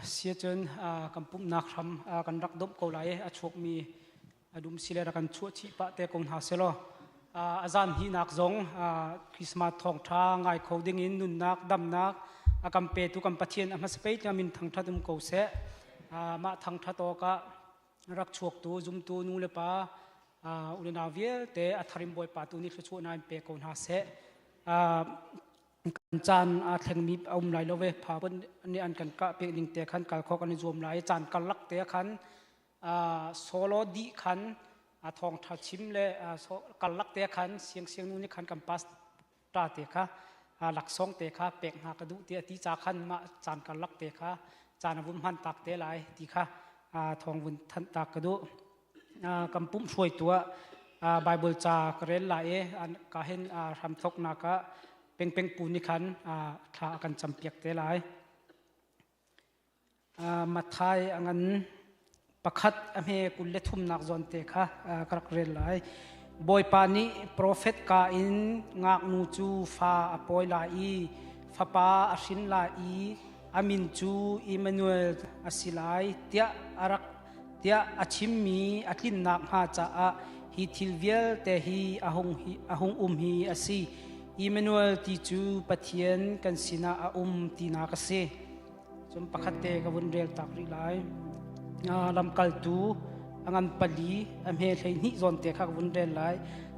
Siacun kan pumhnak hram kan rak domh ko lai i a chuakmi a dum sile rak kan chuah chih pah te ko hna selaw a zan hnihnak zong Christmas thawngṭha ngai kho dingin nunnak damnak a kan petu kan Pathian a hmasa pei tiang min thangṭhat um ko seh. Mah thangṭhat awkah rak chuaktu zumtu nu le pa u le nau vialte a tharim Bawipa tu nih thluachuahnak in pe ko hna seh. Kan caan aa thlengmi a um lai lo ve. Pha nih an kan kah pek ning te khan kal khawh kan i zuam lai. Caan karlak te khan solo dih khan thawngṭha chim le karlak te khan siangsiang nu nih khan kan pas ta te kha laksawng te kha pek hna ka duh ti a ti ca khan mah caan karlak te kha caan a vun hman tak te lai ti kha thawng vun thanh tak ka duh. Kan pumh hruaitu ah Bible ca ka rel lai i ka hin hramthawknak ah pengpeng pu nih khan thla a kan campiak te lai. Matthai a ngan pakhat a hme kul le thumnak zawn te kha ka rak rel lai. Bawipa nih profet ka in ngaknu cu fa a pawi lai i fapa a hrin lai i a min cu Immanuel a si lai tiah a rak tiah a chimmi a tlinnak hnga caah hi thil vialte hi a hung, hi, a hung um hi a si. Emmanuel ti cu Pathian kan sinah a um tinak a si. Cun pakhat te ka vun rel tak rih lai. Lamkaltu a ngan pali a hme hlei hnih zawn te kha ka vun rel lai.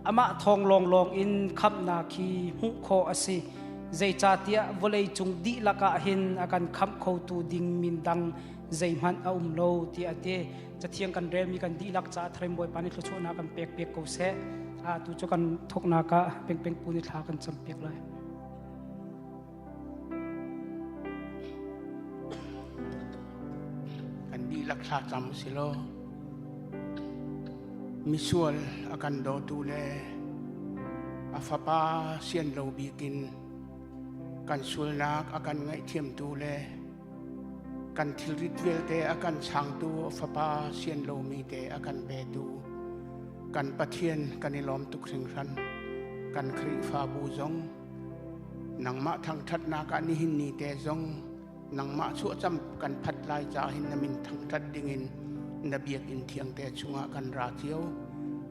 Amah thawng lawnglawng in khamhnak hi hmuh khawh a si. Zeicahtiah vawlei cung dihlak ah hin a kan khamh khotu ding min dang zeihmanh a um lo tiah a ti. Cathiang kan relmi kan dihlak caah Tharim Bawipa nih thluachuahnak kan pek piak ko seh. Tu cu kan thawknak ah pengpeng pu nih thla kan cam piak lai. Kan dihlak thla cam si law misual a kan dawtu le a fapa sian lo bikin kan sualnak a kan ngaihthiamtu le kan thilrit vialte a kan changtu fapa sian lomi te a kan petu kan Pathian kan i lawm tuk hringhran kan Khrihfabu zong nangmah thangṭhatnak ah nihin ni te zong nangmah chuahcam kan phat lai ca hin na min thangṭhat dingin na biakinn thiang te chungah kan ra cio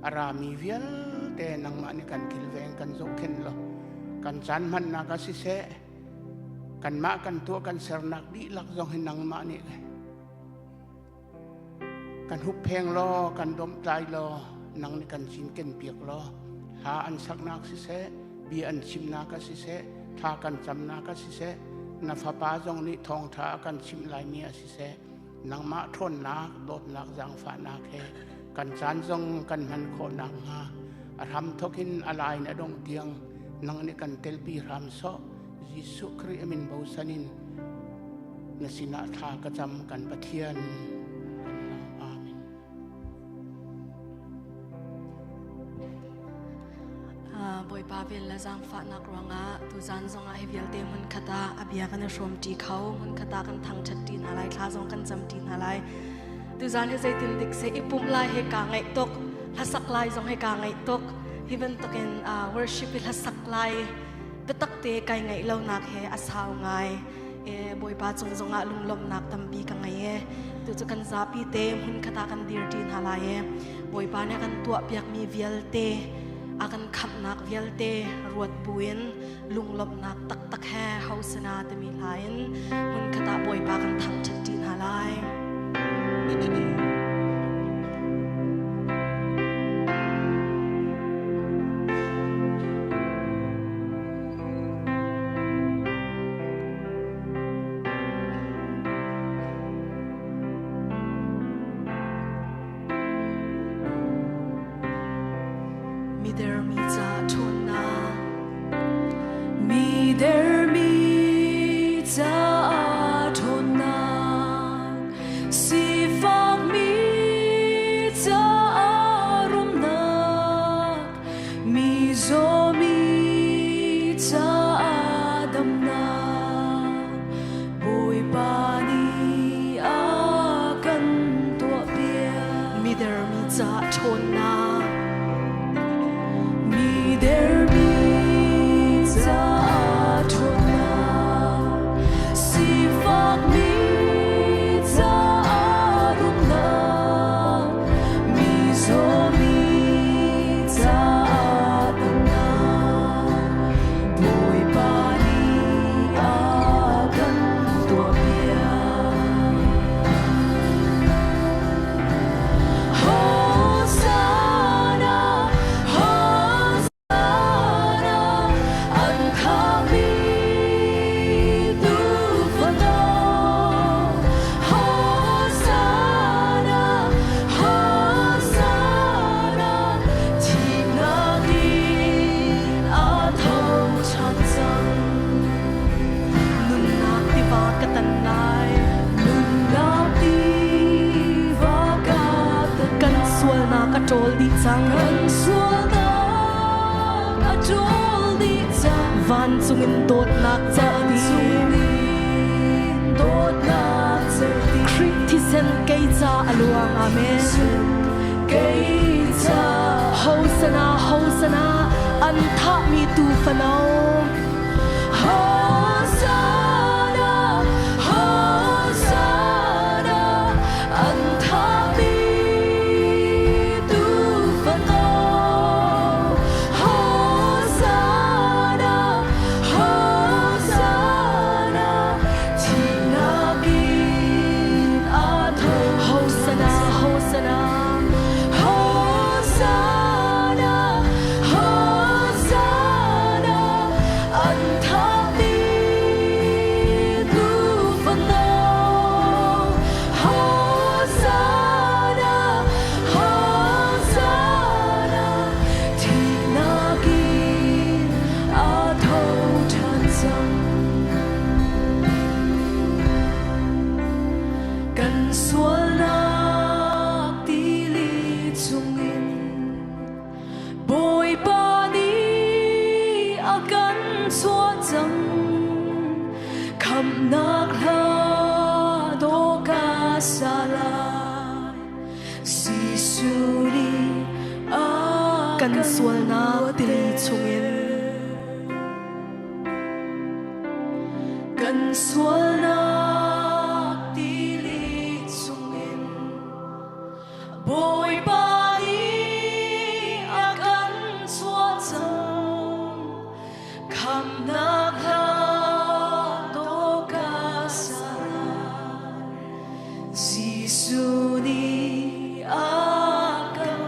a rami vialte nangmah nih kan kilveng kan zohkhenh law kan caan hmannak ah siseh kanmah kan tuah kan sernak dihlak zong hi nangmah nih kan huppheng law kan domhtlai law nang nih kan cinken piak law hla an saknak siseh bia an chimnak ah siseh thla kan camnak ah siseh na fapa zong nih thawngṭha a kan chimh laimi ah siseh nangmah ṭhawnnak dawtnak zaangfahnak he kan caan zong kan hman khawh nakhnga a hram thawk in a lai in a dongh tiang nang nih kan telpi hram sawh Jesuh Khrih min bosan in na sinah thla ka cam kan Pathian. Amen. Bawipa vel le zaangfahnak ruangah tuzan zongah hi vialte hmun khat ah a bia kan i hrawm ṭi kho hmun khat ah kan thangṭhat ṭi hna lai thla zong kan cam ṭi hna lai tuzan hi zeitin dik se i pumh lai he kaa ngaih tuk hlasak lai zong he kaa ngaih tuk hi bantukin worship i hlasak lai biatak te kai ngaih lonak he a sau ngai e Bawipa cung zongah lunglawmhnak tampi ka ngei e tu cu kan zapi te hmun khat ah kan dir ṭi hna lai e Bawipa nih a kan tuahpiakmi vialte a kan khamhnak vialte ruat buin lunglawmhnak taktak he hosana timi hla in hmun khat ah Bawipa kan thangṭhat ṭi hna lai. Midermi ca ṭhawnnak Midermi caah ṭhawnnak Sifakmi caah rumnak Mizawmi caah damnak Bawipa nih a kan tuahpiak. Midermi caah ṭhawnnak Midermi caah ṭhawnnak Sifakmi Vancung in dawtnak cerhti, Khrih thisen kei ca a luang. Amen. Hosana, Hosana, an thahmi tu fano. Hosana, Hosana, an thahmi tu fano. Hosana, Hosana, thihnak in a tho. Hosana, Hosana, Hosana, Hosana, an thahmi tu fano. Hosana, Hosana, thihnak in a tho ṭhan cang. Kan sualnak tili chungin Bawipa nih a kan chuah cang. Khamhnak hla dawh ka sa lai. Jesuh nih a kan sualnak tili chungin kan sualnak tili chungin Bawipa nih a kan chuah cang. Khamhnak hla dawh ka sa lai. Jesuh nih a kan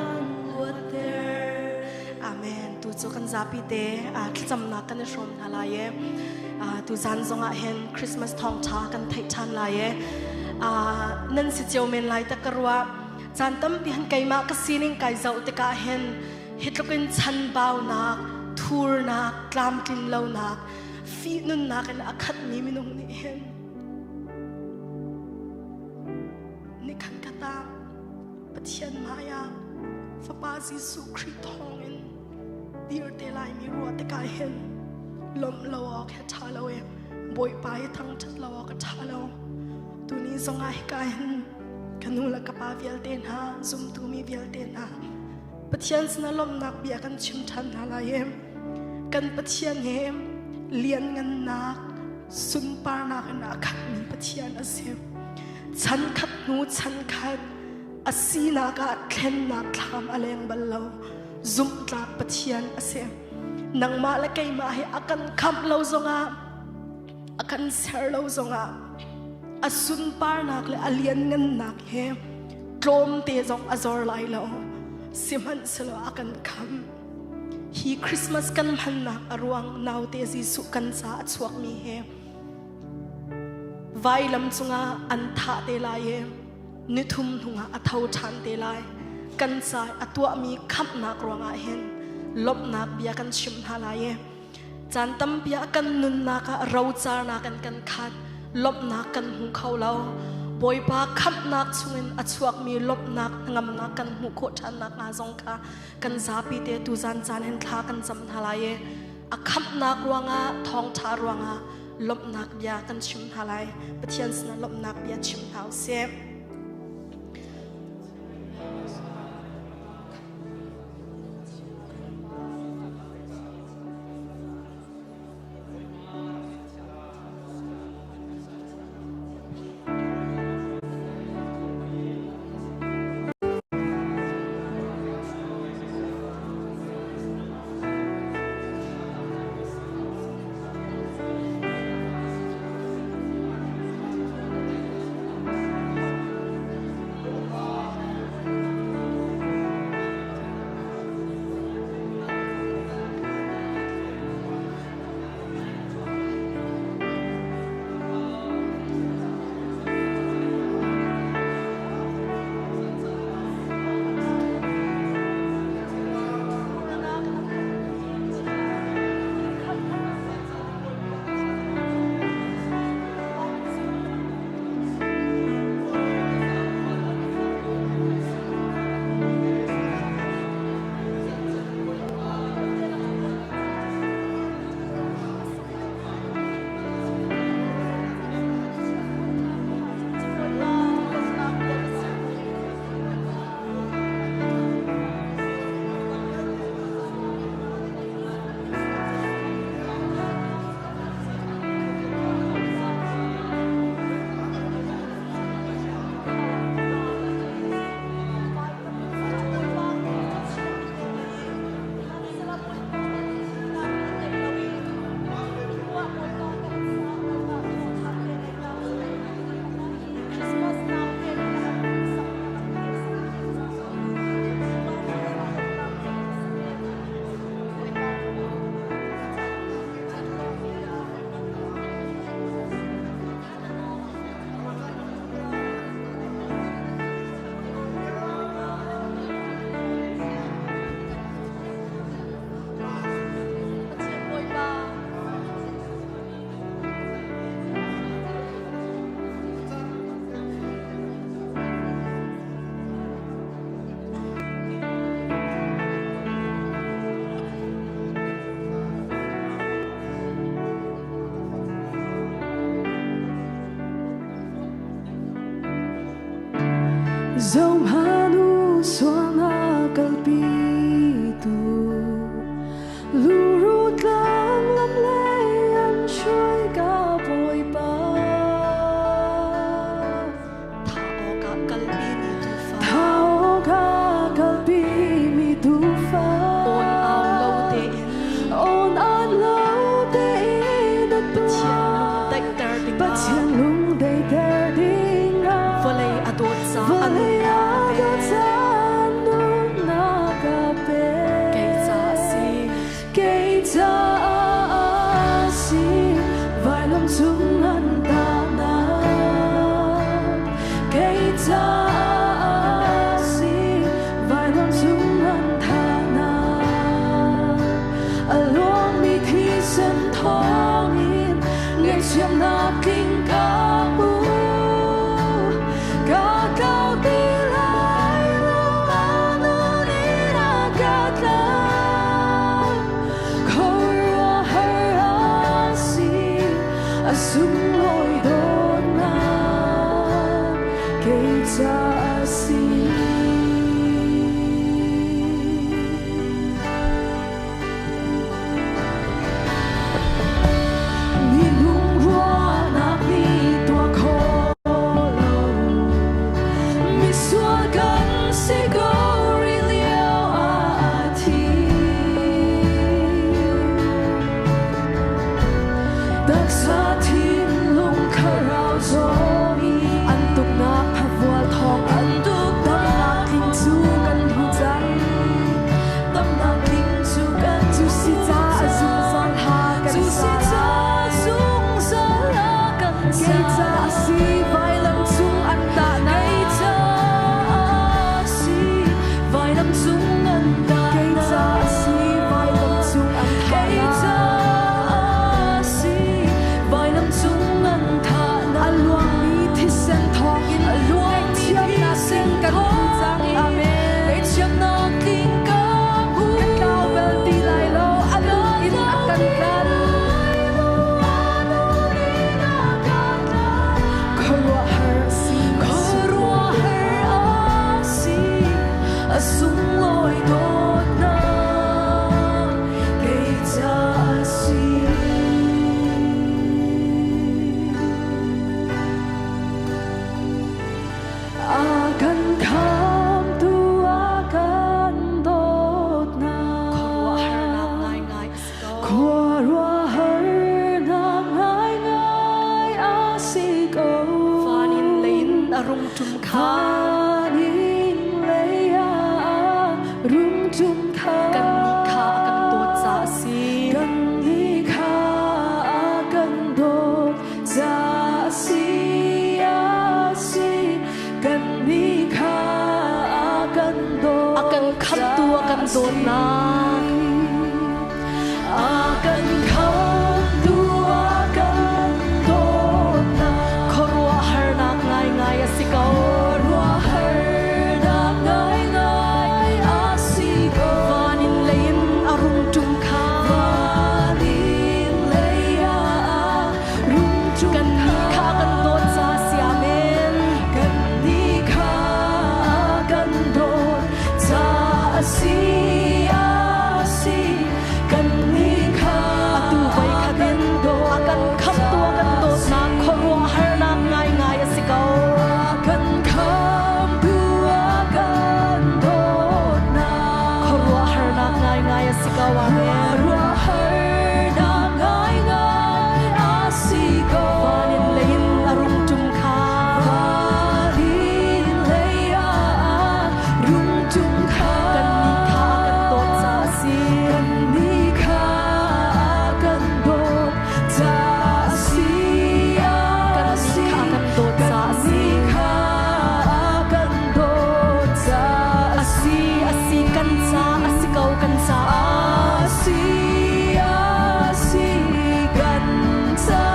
luatter. Amen. Tu cu kan zapi te thlacamnak kan i hrawm hna lai e. Tu zan zongah hin Christmas thawngṭha kan theih ṭhan lai e. Nan si cio men lai ta ka ruah. Caan tampi han keimah ka sining kai zoh tikah hin hi tluk in chanbaunak, thurnak, tlamtlin lonak, fihnunnak in a khatmi minung nih hin nikhat khat ah Pathian hmaiah Fapa Jesuh Khrih thawngin dir te laimi ruah tikah hin lawmh lo awk he ṭha lo e Bawipa hi thangṭhat lo awk a ṭha lo. Tuni zongah hika hin ka nu le ka pa vialte hna, zumtu mi vialte hna, Pathian sinah lawmhnak bia kan chim ṭhan hna lai i kan Pathian hi lianngannak sunparnak in a khatmi Pathian a si. Chan khat hnu chan khat a sinak ah thlennak thlam a leng bal lo. Zumhtlak Pathian a si. Nangmah le keimah hi a kan khamh lo zongah a kan ser lo zongah a sunparnak le a lianngannak he tlawmte zong a zor lai lo. Sihmanhsehlaw a kan khamh. Hi Christmas kan hmannak a ruang naute Jesuh kan ca a chuakmi he vailam cungah an thah te lai i nithum hnungah a tho ṭhan te lai. Kan ca a tuahmi khamhnak ruangah hin lawmhnak bia kan chim hna lai i caan tampi ah kan nunnak ah rocarnak in kan khat, lawmhnak kan hmu kho lo. Bawipa khamhnak chungin a chuakmi lawmhnak hnangamnak kan hmuh khawh ṭhannak hnga zong kha kan zapi te tuzan caan hin thla kan cam hna lai i a khamhnak ruangah thawngṭha ruangah lawmhnak bia kan chim hna lai. Pathian sinah lawmhnak bia chim hna usih. Zohmanh u sualnak kalpitu Luru tlang lam lei an hruai ka Bawipa. Tha awkah kalpi mi tuufa. Tha awkah kalpi mi tuufa. Awn au lo tein. Awn an lo tein a Pathian lung daihter dingah. Pathian lung daihter dingah. Vawlei a dawt ca a Vawlei nunnak a a dawt pek. ca nunnak a pek. Kei ca a si. Kei ca a si. Vailam cung an tahnak. Kei ca a si. Vailam cung an thahnak. A luangmi thisen thawngin ngaihchiatnak tling ka hmu. Ka tlau ti lai lo, a nun in a ka tlau. Khuaruahhar a si, a sunglawi dawtnak kei ca a si. Minung ruahnak nih tuah kho lo, misual kan si ko rih lio ah a thi. Taksa thinlung thlarau zawng i An tuknak phavual thawng an tuk damnak tling cu kan hmu cang. Damnak tling cu kan Cu si ca a zungzal ha kan Cu sa si ca lai. zungzal ha kan sa Kei ca a si vailam cung an tahnak. Kei ca a si vailam cung an tahnak. Kei ca a si vailam cung an Kei ca thahnak. a si vailam cung an thahnak. A luangmi thisen thawngin A luangmi ngaihthiamnak thisen tling kan hmu cang. Amen. Ngaihchiatnak tling ka hmu. Kan tlau bal ti lai lo, a lung in a kan tlan. Khuaruahhar a si, a Khuaruahhar a si, a sunglawi dawtnak kei ca a si. A kan khamtu a kan dawtnak. Khuaruahharnak ngaingai a si ko. Khuaruahharnak ngaingai a si ko. Van in lei in a rung ṭum kha. Van in lei ah rung ṭum kha. Kannih kha a kan dawt ca a si. Kannih kha a kan dawt ca a si, a si. Kannih kha a kan dawt A kan khamhtu a kan ca a si. dawtnak. A kan khamhtu a kan dawtnak. Khuaruahharnak ngaingai a si ko. Khuaruahharnak ngaingai a si ko. Van in lei in a rung ṭum kha. Van in lei ah rung ṭum Kannih kha a kan dawt ca a si. Amen. Kannih kha a kan dawt ca a si, a si. Kannih kha Atu voi khat in a kan khamhtu a kan dawtnak khuaruahharnak ngaingai a si ko. A kan khamhtu a kan dawtnak. Khuaruahharnak ngaingai a si ko. Amen. Khuaruahharnak ngaingai a si ko. Van in lei in a rung ṭum kha. Van in lei ah rung ṭum kha. Kannih kha a kan dawt ca a si. Kannih kha a kan dawt ca a si, a Kannih si. kha a kan dawt ca a si. Kannih kha a kan dawt ca a A si, a si, kan ca a si ko, kan ca. A si, a si, kan ca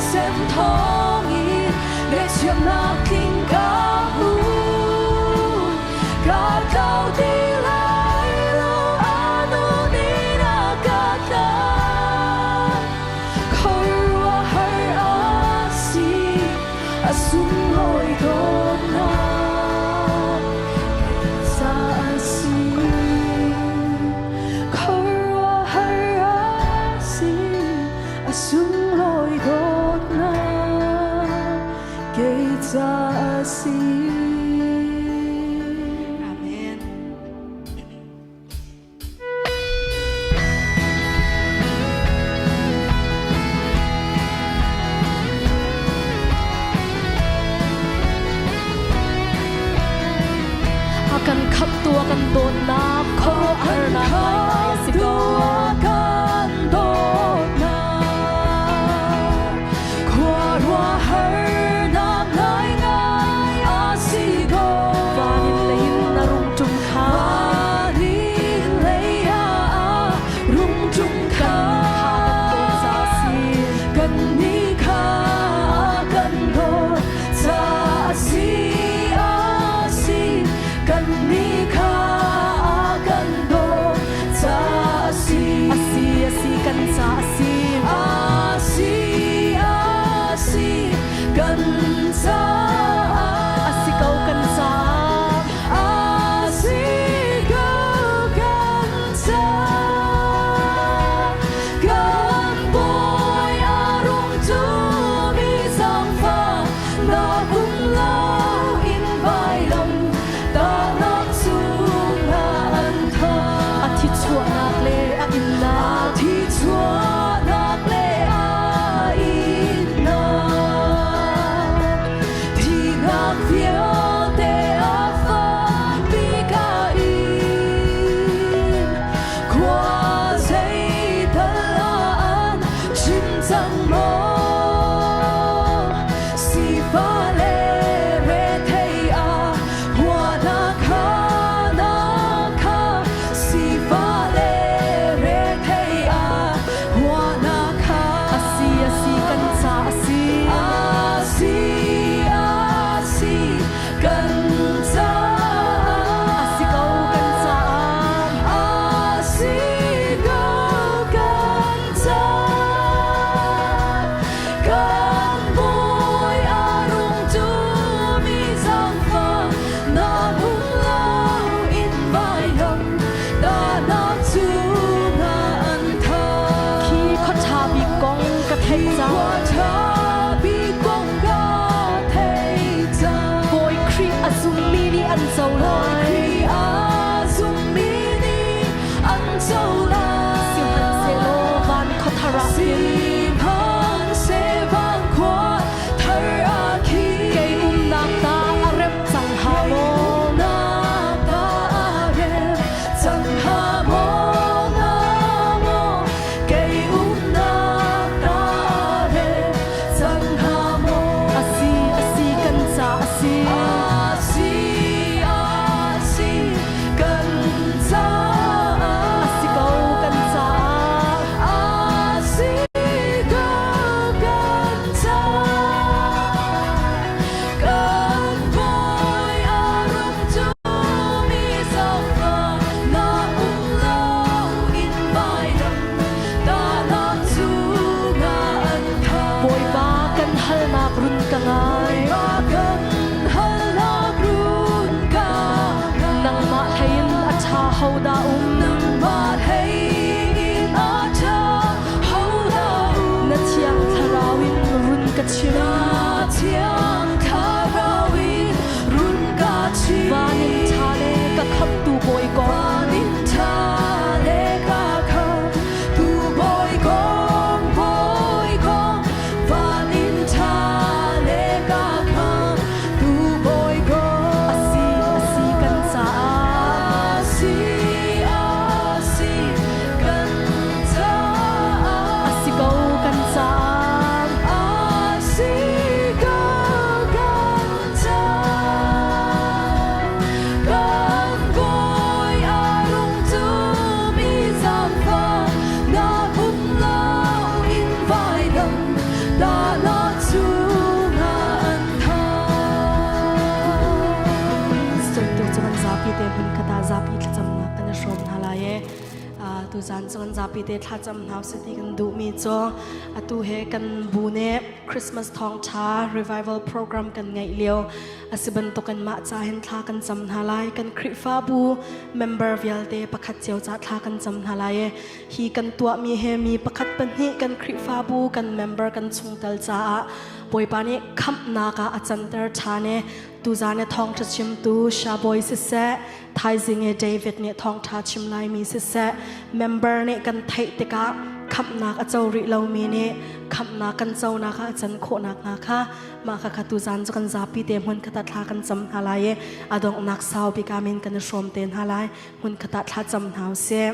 thisen thawngin Ngaihchiatnak tling ka hmu Ka tlau ti lai lo anu nih na ka tlan Khuaruahhar a si a sunglawi dawtnak kei ca a si Khuaruahhar a si a sunglawi dawtnak kei ca a si. Amen. A kan khamhtu a kan dawtnak khuaruahharnak ngaingai a si ko. Kan dawtnak khuaruahharnak ngaingai a si ko. Van in lei in na rung ṭum kha. Van in lei ah rung ṭum kha. Kan nih kha kan dawt ca a si. Kan nih kha kan dawt ca a si a si. Kan nih kha kan dawt ca a si. A si a si kan ca a si. A si a si kan ca A si ko kan ca. A si ko kan ca. Kan Bawi a rung ṭumi zaangfah nak um loin vailam tahnak cungah an thah. A thi chuahnak le a innak. A thi chuahnak le a innak. Thihnak vialte a fahmi ka in. Khua zeital ah an chim cang maw? Sifah le rethei ah huahnak kha na kha. Sifah le rethei ah huahnak kha. A si a si kan ca a si. A si a si kan ca. A si ko kan ca. A si ko kan ca. Kan Bawi a rung ṭumi zaangfah nak um loin vailam tahnak cungah an thah. Khi khua ṭha bik kong ka theih cang. Khua ṭha bik kong ka theih cang. Bawi Khrih a zummi nih an co Bawi lai. Khrih a zummi nih an co lai. Sihmanhsehlaw van khua thar ah khin Sihmanhseh van khua thar ah khin kei umnak ta a remh cang hnga Kei maw? umnak ta a remh cang hnga maw, hnga maw? Kei umnak ta a remh cang hnga maw? A si a si kan ca a si. A si a si kan ca. A si ko kan ca. A si ko kan ca. Kan Bawi a rung ṭumi zaangfah nak um loin vailam tahnak cungah an thah. Bawipa kan halnak run ka ngai. Bawipa kan halnak run ka ngai. Nangmah hlei in a ṭha ho dah um? Nangmah hlei in a ṭha ho dah um? Na thiang thlarau in run ka chim. Na thiang thlarau in run ka chim. Van in ṭha le ka khamhtu Bawi kong. Van in ṭha le ka khamhtu Bawi kong, Bawi kong. Van in ṭha le ka khamhtu Bawi kong. A si a si kan caah. A si a si kan caah. A si ko kan caah. A si ko kan caah. Kan Bawi a rung ṭumi zaangfah nak um loin vailam tahnak Tuzan cu kan zapi te thlacam hna usih ti kan duhmi cu atu he kan bu nih Christmas thawngṭha revival program kan ngeih lio a si bantukin mah ca hin thla kan cam hna lai. Kan Khrihfabu member vialte pakhat cio ca thla kan cam hna lai i hi kan tuahmi he mi pakhat pahnih kan Khrihfabu kan member kan chungtel caah Bawipa nih khamhnak ah a canter ṭhan i tuzan i thawngṭha chimtu Shabawi siseh thaizing i David nih thawngṭha chim laimi siseh member nih kan theih tikah khamhnak a co rih lomi nih khamhnak kan conak ah a can khawhnak hnga kha mah kha kha tuzan cu kan zapi te hmun khat ah thla kan cam hna lai i a donghnak sau bik ah min kan i hrawm te hna lai. Hmun khat ah thla cam hna usih.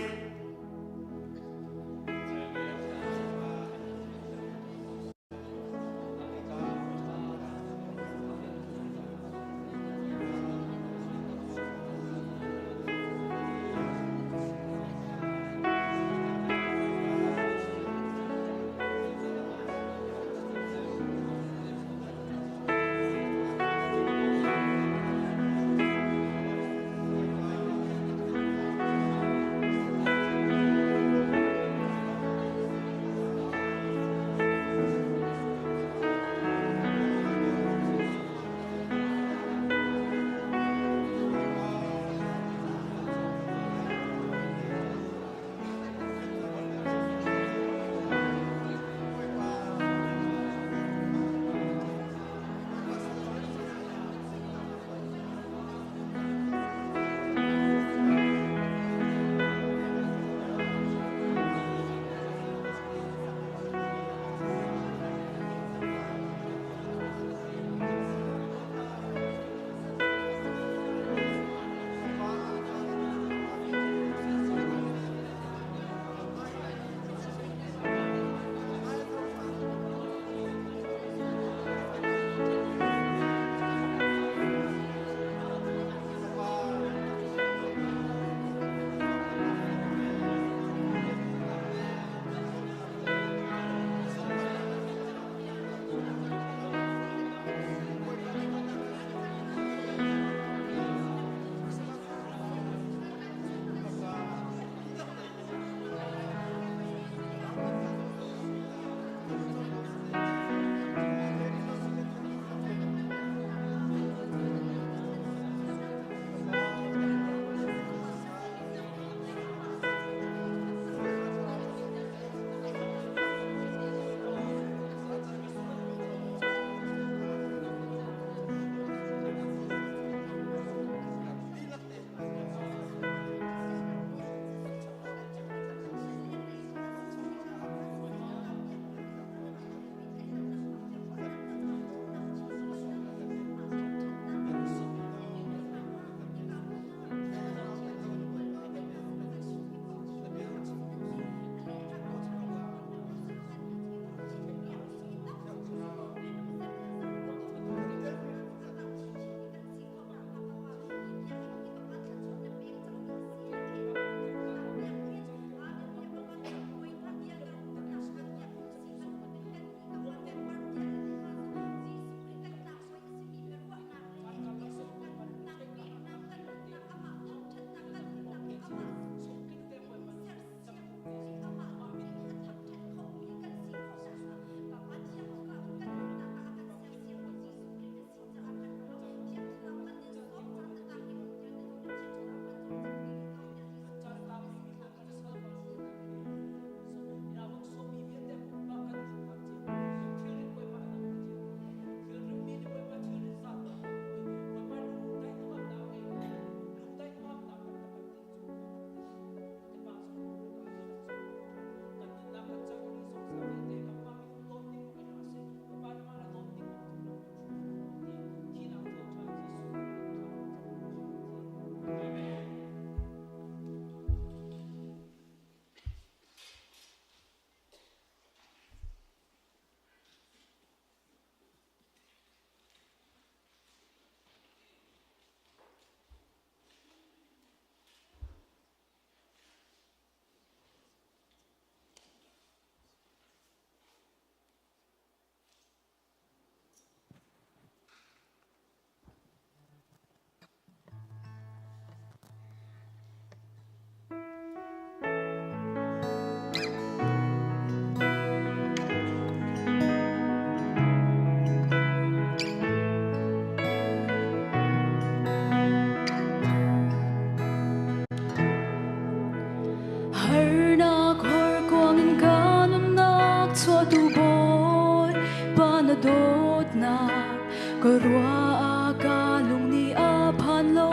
dawtnak ka ruah ka lung nih a phan lo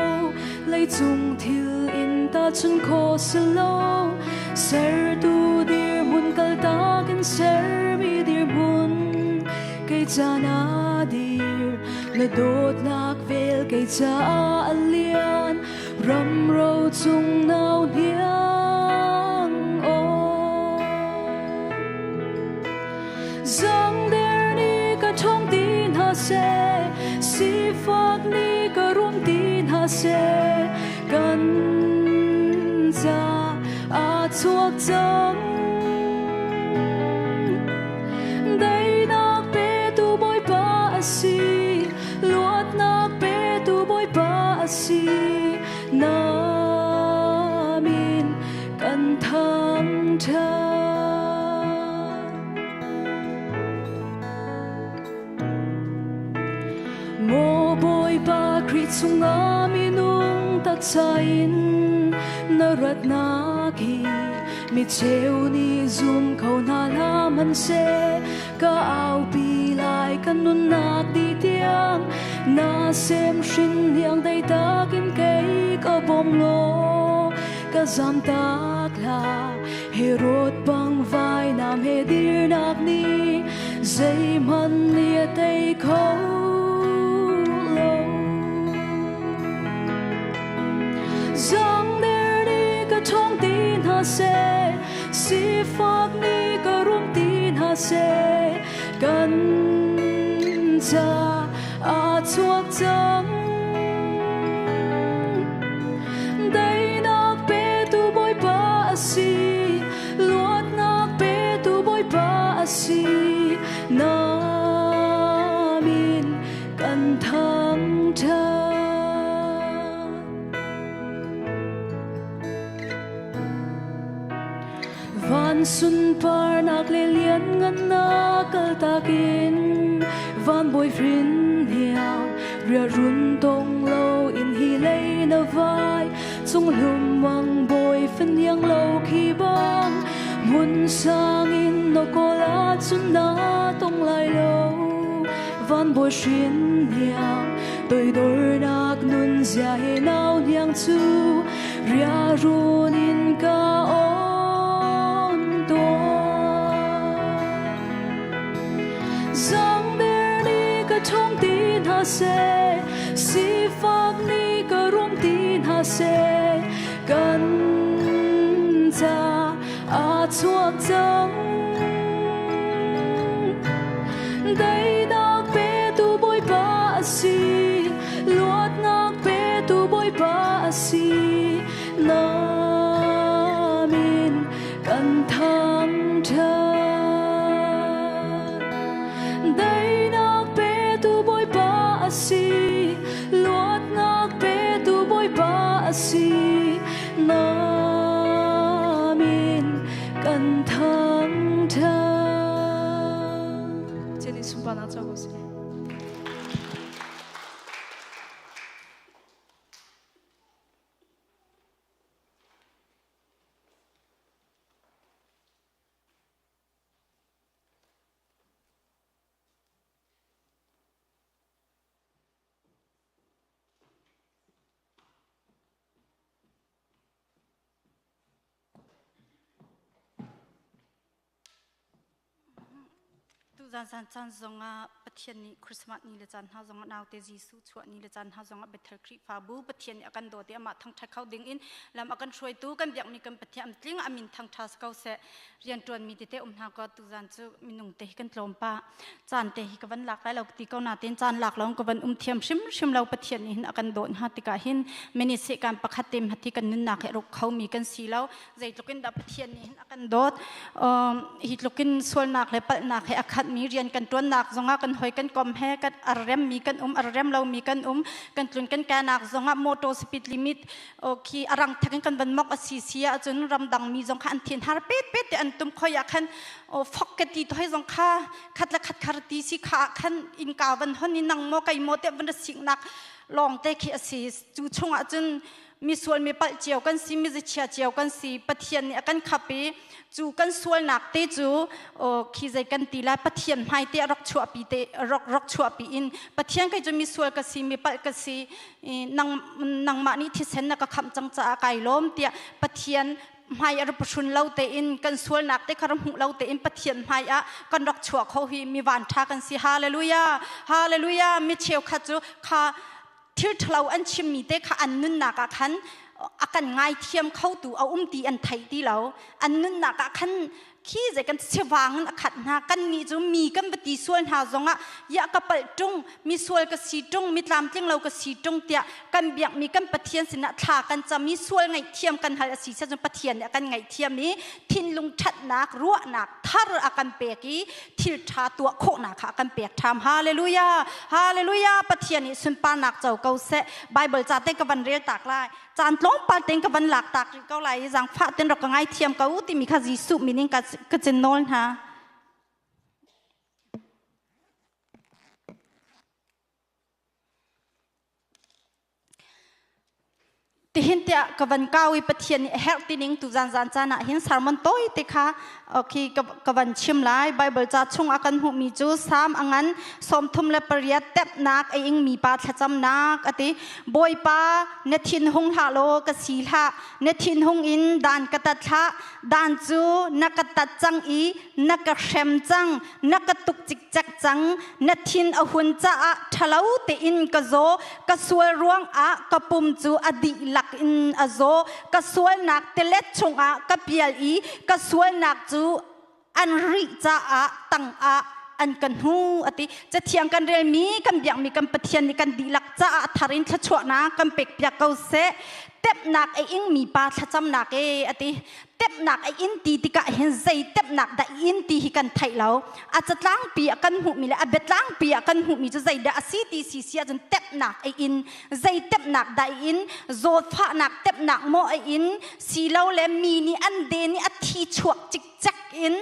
leicung thil in tahchun khawh si lo sertu dirhmun kaltak in sermi dirhmun kei ca na dir na dawtnak vel kei caah a lian ram ro cung nau hniang aw Zangder nih ka ṭhawng ti hna seh, sifak nih ka rum ti hna seh, kan ca aa chuak cang. Daihnak petu Bawipa a si, luatnak petu Bawipa a si, na min kan thangṭhat. Maw Bawipa Khrih chungah minung taksa in na ratnak hi mi cheu nih zum kho hna hlah hmanhseh ka aupi lai kan nunnak dih tiang na sem hrin hniang dei takin kei ka bawm law ka zamtak hlah Herod bang vainam he dirnak nih zeihmanh nih a tei kho lo. Zangder nih ka ṭhawng ti hna seh, sifak nih ka rum ti hna seh, kan ca aa chuak cang. Daihnak petu Bawipa a si, luatnak petu Bawipa a si, na min kan thangṭhat. Van sunparnak le lianngannak kaltak in van boyfriend hniang riahrun tong lo in hi lei na vai cung lumang bawi faniang lo khi bang hmun sang in na kawl ahcun na tong lai lo van bawi hrin hniang toidornak nun zia he nau hniang cu riahrun in ka on tuah. Zangder nih ka ṭhawng ti hna seh, sifak nih ka rum ti hna seh, kan ca aa chuak cang. Daihnak petu Bawipa a si, luatnak petu Bawipa a si, na min kan thangṭhat. Daihnak petu Bawipa a si, luatnak petu Bawipa a si, na min kan thangṭhat. Pathian nih sunparnak co ko seh. Tuzan zan caan zongah Pathian nih Christmas ni le caan hna zongah naute Jesuh chuah ni le caan hna zongah Bethel Khrihfabu Pathian nih a kan dawt i amah thangṭhat kho ding in lam a kan hruaitu kan biakmi kan Pathian am tling a min thangṭha si ko seh rianṭuanmi tete um hna kaw tuzan cu minung te hi kan tlawm pah caan te hi ka van lak lai lo ti ko nain caan lak lawng ka van um thiam hrimhrim lo Pathian nih hin a kan dawt hna tikah hin minute sehkan pakhat te hmati kan nunnak hi a ruk khomi kan si lo zeitluk in dah Pathian nih hin a kan dawt hi tluk in sualnak le palhnak he a khatmi rian kan ṭuannak zongah kan hoi kan kom he kan arremmi kan um arrem lomi kan um kan tlun kan kanak zongah motor speed limit khi arang thak in kan van mok a si si ahcun ramdang mi zong kha an thin har pet pet te an tum khoi ah khan fok ka ti tohoi zong kha khat le khat khar ti si kha khan innka van hon in nang mo kai mo te van siknak lawng te khi a si cu chungah cun mi sual mi palh cio kan si mi chia cio kan si pathian nih a kan khap i Cu kan sualnak te cu khi zei kan ti lai Pathian hmai te rak chuahpi te rak rak chuahpi in Pathian kei cu mi sual ka si mi palh ka si nang nangmah nih thisen na ka khamh cang caah kai lawm tiah Pathian hmai a rak lo tein kan sualnak te kha rak hmuh lo tein Pathian hmai ah kan rak chuah kho hi mi van tha kan si. Hallelujah, hallelujah. Mi cheukhat cu kha thil ṭhalo an chimmi te kha an nunnak ah khan a kan ngaithiam khotu a um ti an thei ti lo. An nunnak ah khan khi zei kan sivang in a khat hna. Kan nih cu mi kan va ti sual hna zongah ya ka palh ṭung, mi sual ka si ṭung, mi tlamtling lo ka si ṭung tiah kan biakmi kan Pathian sinah thla kan cam i sual ngaihthiam kan hal a si cun Pathian nih a kan ngaihthiam i thinlung ṭhatnak ruahnak thar a kan pek i thil ṭha tuah khawhnak kha a kan pek ṭham. Hallelujah, hallelujah. Pathian nih sunparnak co ko seh. Bible ca te ka van rel tak lai, caan tlawmpal tein ka van lak tak rih ko lai i zaangfah ten rak ka ngaithiam ko timi kha Jesuh min in ka cin nawl hna. Tihin tiah ka van kau i Pathian nih a herh tining tu zan zan caan ah hin sermon tawi te kha khi ka van chim lai. Bible ca chung a kan hmuhmi cu Salm a ngan 38 tepnak a ingmi pa thlacamnak a ti. Bawipa, na thin hung hlah law ka si hlah. Na thin hung in dan ka tat hlah. Dan cu na ka tat cang i na ka hrem cang, na ka tuk cikcek cang. Na thin a hun caah ṭhalo tein ka zaw. Ka sual ruangah ka pum cu a dihlak in a zaw. Ka sualnak tilet chungah ka pial i ka sualnak cu an rih caah tangah an ka hnu a ti. Cathiang kan relmi, kan biakmi kan Pathian nih kan dihlak caah a thar in thluachuahnak kan pekpiak ko seh. Tepnak a ingmi pa thlacamnak e a ti. Tepnak a in ti tikah hin zei tepnak dah in ti hi kan theih lo. A catlangpi ah kan hmuhmi le a biatlangpi ah kan hmuhmi cu zeidah a si ti si si ahcun tepnak a in. Zei tepnak dah in, zawtfahnak tepnak maw a in, silole mi nih an den i a thi chuak cikcek in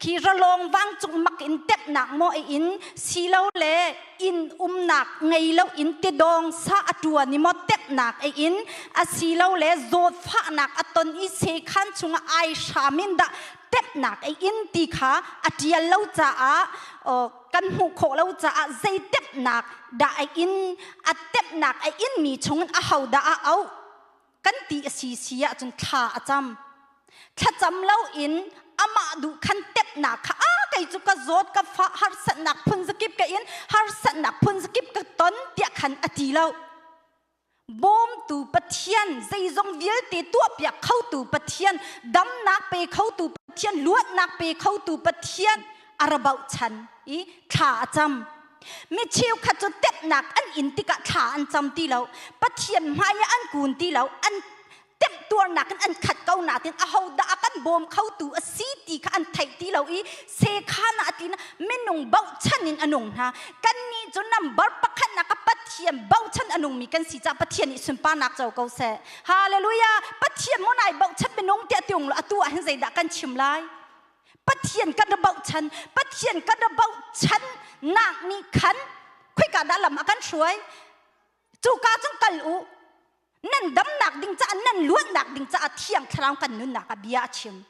khi ralawng vangcung mak in tepnak maw a in, silole inn umnak ngei lo in tidawng sa a ṭuan i maw tepnak a in, asilole zawtfahnak a ton i sekhan chungah ai hram in dah tepnak a in ti kha a ṭial lo caah kan hmuh khawh lo caah zei tepnak dah a in, a tepnak a inmi chungin aho dah a auh kan ti a si si ahcun thla a cam. Thlacam loin amah duh khan tepnak kha a kei cu ka zawt ka fah harsatnak phun zakip ka in harsatnak phun zakip ka ton tiah khan a ti lo. Bawmtu Pathian, zeizong vialte tuahpiak khotu Pathian, damnak pe khotu Pathian, luatnak pe khotu Pathian a ra bochan i thla a cam. Mi cheukhat cu tepnak an in tikah thla an cam ti lo. Pathian hmai ah an kun ti lo. An temtuarnak in an khat ko natin ahodah a kan bawm khotu a si ti kha an theih ti lo i sekhan ah tin minung bochan in a nung hna. Kannih cu number pakhat nak ah Pathian bochan a nungmi kan si caah Pathian nih sunparnak co ko seh. Hallelujah! Pathian maw nai bochan minung tiah tiung lo atu ah hin zeidah kan chim lai? Pathian kan ra bochan, Pathian kan ra bochan nak nih khan khoika dah lam a kan hruai? Cuka cun kal u. Nan damnak ding caah, nan luatnak ding caah Thiang Thlarau kan nunnak ah bia a chim.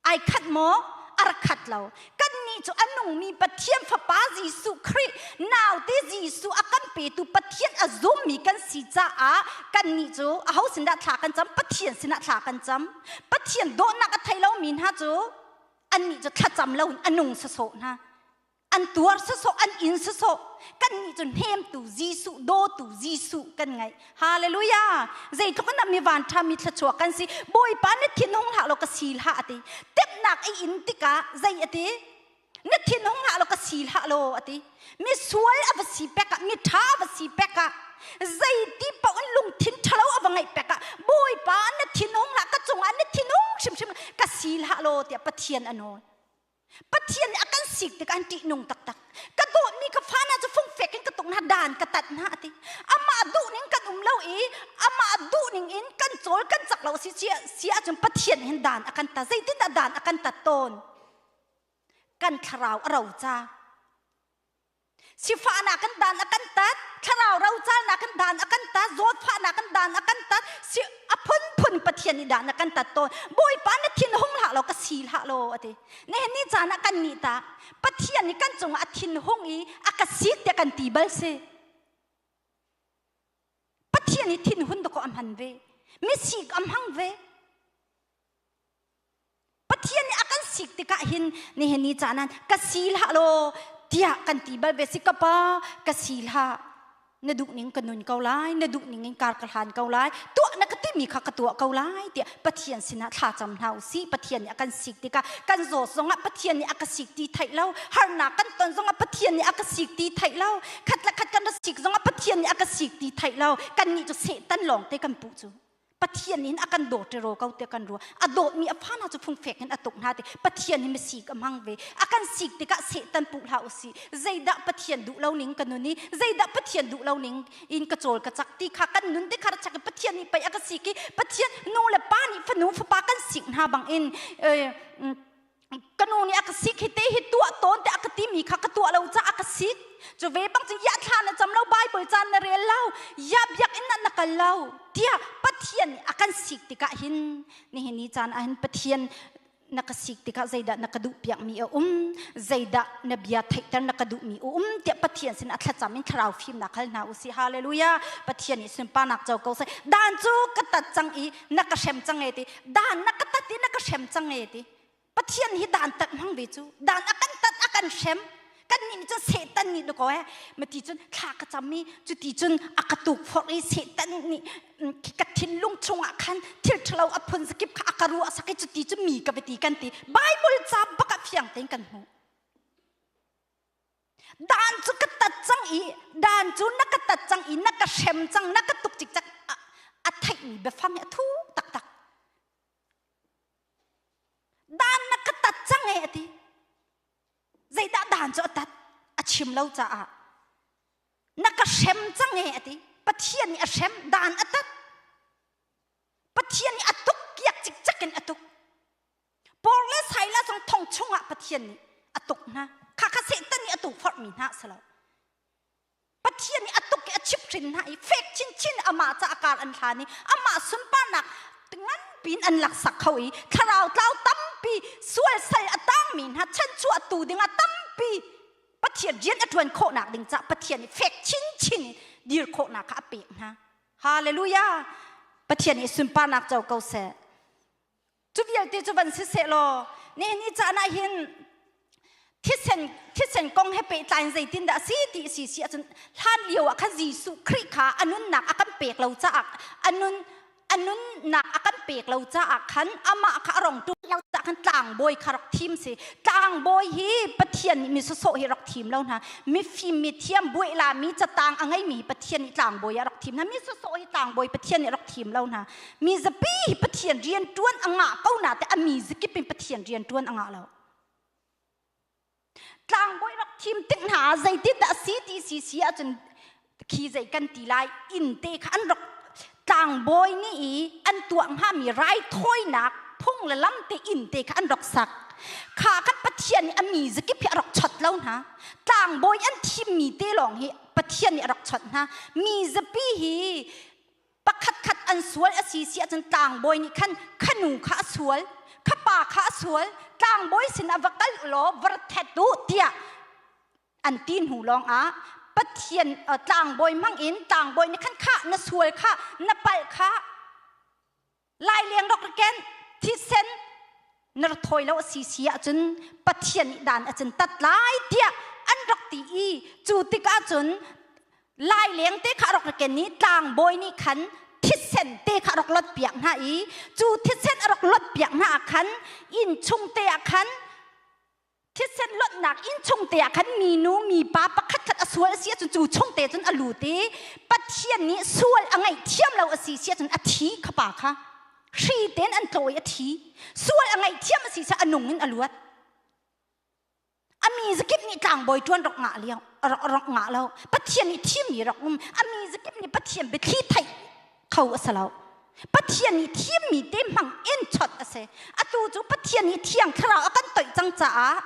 Ai khat maw? A rak khat lo. Kannih cu a nungmi Pathian Fapa Jesuh Khrih naute Jesuh a kan petu Pathian a zummi kan si caah kannih cu aho sin dah thla kan cam? Pathian sinah thla kan cam. Pathian dawtnak a thei lomi hna cu annih cu thlacam loin a nung sawsawh hna. An tuar sawsawh, an in sawsawh. Kannih cu hnemtu Jesuh, dawtu Jesuh kan ngeih. Hallelujah! Zeitluk in mi van ṭha mi thluachuak kan si. Bawipa na thin hung hlah law ka sil hlah a ti. Temhnak a in tikah zei a ti? Na thin hung hlah law ka sil hlah law a ti. Mi sual a va si pek ah, mi ṭha a va si pek ah, zeiti paoh in lungthin ṭhalo a va ngeih pek ah, Bawipa na thin hung hlah, ka cungah na thin hung hrimhrim ka sil hlah law tiah Pathian a nawl. Pathian nih a kan sik tikah an ṭihnung taktak. Ka dawtmi ka fa hna cu fungfek in ka tuk hna, dan ka tat hna a ti. Amah duhning kan um lo i amah duhning in kan cawl kan cak lo si si ahcun Pathian hin dan a kan tat. Zeitindah dan a kan tat tawn? Kan thlarau a roca. Sifahnak kan dan a kan tat, thlarau rocalnak kan dan a kan tat, zawtfahnak kan dan a kan tat, si a phunphun. phun Pathian nih dah na kan tat tawn? Bawipa na thin hung hlah law ka si hlah law a ti. Nihin ni caan ah kan nih ta Pathian nih kan cungah a thin hung i a ka sik tiah kan ti bal si. Pathian nih thinhun dakaw a hman ve. Misik a hmang ve. Pathian nih a kan sik tikah hin nihin ni caan ah ka si hlah law tiah kan ti bal ve si ka pa ka si hlah na duh ning ka nun ko lai na duh ning in kar ka hlan ko lai tuah na ka timi kha ka tuah ko lai tiah Pathian sinah thla cam hna u sih Pathian nih a kan sik tikah kan zawt zongah Pathian nih a ka sik ti theih lo harnak kan ton zongah Pathian nih a ka sik ti theih lo khat le khat kan ra sik zongah Pathian nih a ka sik ti theih lo kan nih cu Satan lawng te kan puh cu Pathian in a kan dawt ro ko te kan ruah a dawtmi a fa hna cu fungfek in a tuk hna te Pathian hi misik a hmang ve a kan sik tikah Satan puh hlah usih zeidah Pathian duh lo ning ka nun i zeidah Pathian duh lo ning in ka cawl ka cak ti kha kan nun te kha chak Pathian nih pei a ka sik i Pathian nu le pa nih fanu fapa kan sik hna bang in ka nu nih a ka sik hi te hi tuah tawn te a ka timi kha ka tuah lo ca a ka sik cu ve bang cun ya thla na cam lo Bible caan na rel lo ya biakinn na na kal lo tiah Pathian nih a kan sik tikah hin nihin ni caan ah hin Pathian na ka sik tikah zeidah na ka duh piakmi a um zeidah na bia theihter na ka duhmi a um tiah Pathian sin a thlacam in thlarau fimnak hal hna usih hallelujah Pathian nih sunparnak co ko seh dan cu ka tat cang i na ka hrem cang e ti dan na ka tat i na ka hrem cang e ti Pathian hi dan tat hmang ve cu dan a kan tat a kan hrem kan nih cun Satan nih ko eh mati cun thla ka cam i cuti cun a ka tuk forh i Satan nih ka thinlung chungah khan thil ṭhalo a phun zakip kha a ka ruah sak i cuti cun mi ka ti kan ti Bible ca bak ah fiang tein kan hmuh Dan cu ka tat cang i dan cu na ka tat cang i na ka hrem cang na ka tuk cikcek a theihmi biafang hi a thuk taktak. Dan na ka tat cang e a ti. Zeidah dan cu a tat? A chim lo caah. Na ka hrem cang e a ti. Pathian nih a hrem, dan a tat. Pathian nih a tuk kiak cikcek in a tuk. Paul le Silas zong thong chungah Pathian nih a tuk hna. Kha kha Satan nih a tukforhmi hna a si lo. Pathian nih a tuk i a chimhhrin hna i fek chinchin amah ca a kar an hlan i amah sunparnak nganpi in an laksak kho i thlarau tlau tampi sual sal a tangmi hna chanchuahtu dingah tampi Pathian rian a ṭuan khawhnak ding caah Pathian nih fek chinchin in dir khawhnak kha a pek hna. Hallelujah! Pathian nih sunparnak co ko seh. Cu vialte cu van si seh law nihin ni caan ah hin thisen thisen kong he pehtlai in zeitindah a si ti si si ahcun hlan lio ah khan Jesuh Khrih kha a nunnak a kan pek lo caah a nun a nunnak a kan pek lo caah khan amah kha a rong ṭum lo caah khan tlangbawi kha rak thim si tlangbawi hi Pathian nih mi sawsawh hi rak thim lo hna mifim mithiam buaila mi catang a ngeimi hi Pathian nih tlangbawi ah rak thim hna mi sawsawh hi tlangbawi Pathian nih rak thim lo hna Mi zapi hi Pathian rian ṭuan a ngah ko na te a mi zakip in Pathian rian ṭuan a ngah lo. Tlangbawi rak thim tik hna zeitin dah si ti si si ahcun khi zei kan ti lai inn te kha an rak tlangbawi nih i an tuah hngami raithawinak phung le lam te inn te kha an rak sak. Kha kan Pathian nih a mi zakip hi a rak chot lo hna. Tlangbawi an thimmi te lawng hi Pathian nih a rak chot hna. Mi zapi hi pakhatkhat an sual a si si ahcun tlangbawi nih khan khanu kha a sual khapa kha a sual tlangbawi sinah va kal ulaw va ra thet u tiah an ti hnu lawng ah Pathian tlangbawi hmang in tlangbawi nih khan khah na sual kha na palh kha laileng rak ken thisen na ra thawi lo a si si ahcun Pathian nih dan a cun tat lai tiah an rak ti i cu tikah cun laileng te kha rak ken i tlangbawi nih khan thisen te kha rak lot piak hna i cu thisen a rak lot piak hna ah khan inn chung te ah khan thisen lonhnak inn chung te ah khan minu mipa pakhat khat a sual a si ahcun cu chung te cun a lut i Pathian nih sual a ngaihthiam lo a si si ahcun a thi kha pa kha hri tein an tlawi a thi sual a ngaihthiam a si si a nung in a luat a mi zakip nih tlangbawi ṭuan rak ngah lio rak rak ngah lo Pathian nih thimmi rak um a mi zakip nih Pathian biathli theih kho a si lo Pathian nih thimmi te hmang in chawt a si. Atu cu Pathian nih thiang thlarau a kan toih cang caah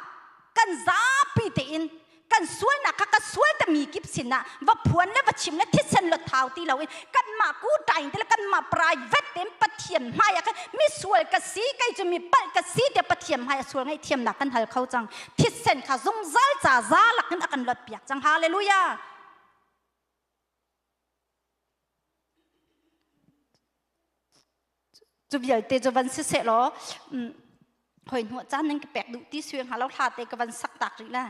kan zapi tein kan sualnak kha ka sual tami kip sinah va phuan le va chim le thisen lot thau ti loin kanmah. Kanmah kuṭaing te le kanmah private tein Pathian hmai ah khan misual ka si, kei cu mi palh ka si tiah Pathian hmai ah sual ngaihthiamnak kan hal kho cang. Thisen kha zungzal ca za lakin a kan luatpiak cang. Hallelujah! Cu vialte cu van siseh law hoi hnu caan nan ka pek duh ti sui hnga lo hla te ka van sak tak rih la.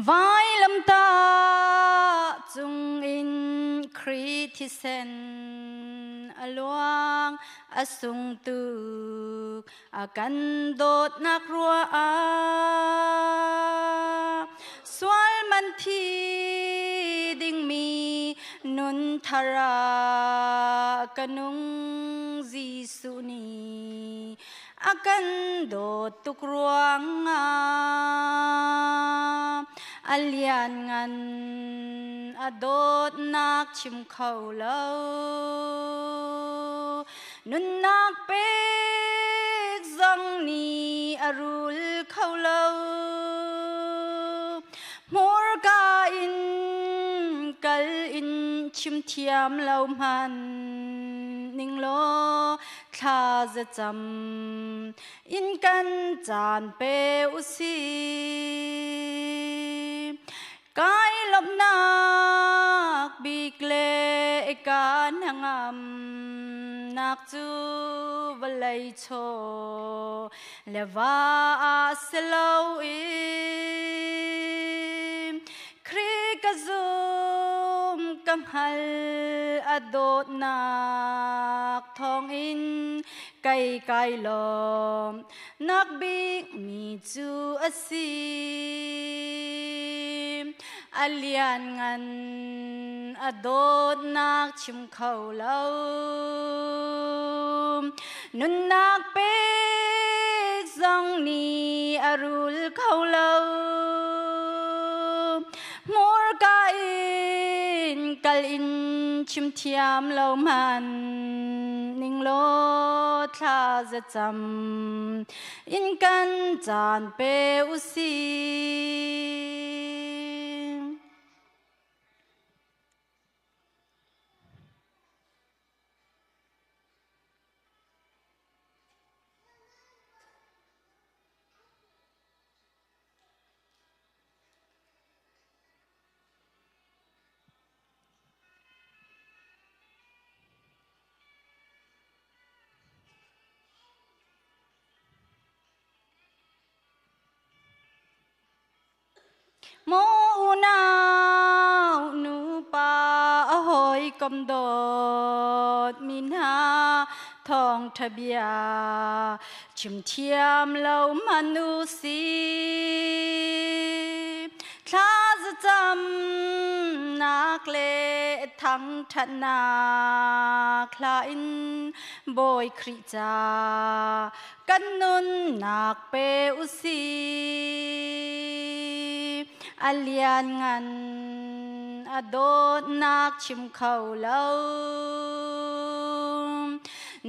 Vailamtah cungin Khrih thisen a luang, a sung tuk, a kan dawtnak ruah ah. Sual man thi dingmi nun thar ah ka nung Jesuh nih a kan dawt tuk ruangah a lianngan a dawtnak chim kho lo nunnak pek zong nih a rul kho lo hmurka in kal in chim thiam lo hman ning law thla za cam in kan caan pe u si kai lawmhnak bik le ka hnangam nak cu vawlei chaw le va ah si lo in Khrih ka zum ka hngal a dawtnak thawngin kei kai lawm nak bik mi cu a si. A lianngan a dawtnak chim kho lo nunnak pek zong nih a rul kho lo hmurka in kal in chim thiam lo man ning law thla za cam in kan caan pe u si. Maw unau nupa a hawikom dawt mi hna thawngṭha bia chim thiam lo hmanh u si. Thla zacam nak le thangṭhatnak hla in Bawi Khrih ca kan nunnak pe u si. A lianngan a dawtnak chim kho lo.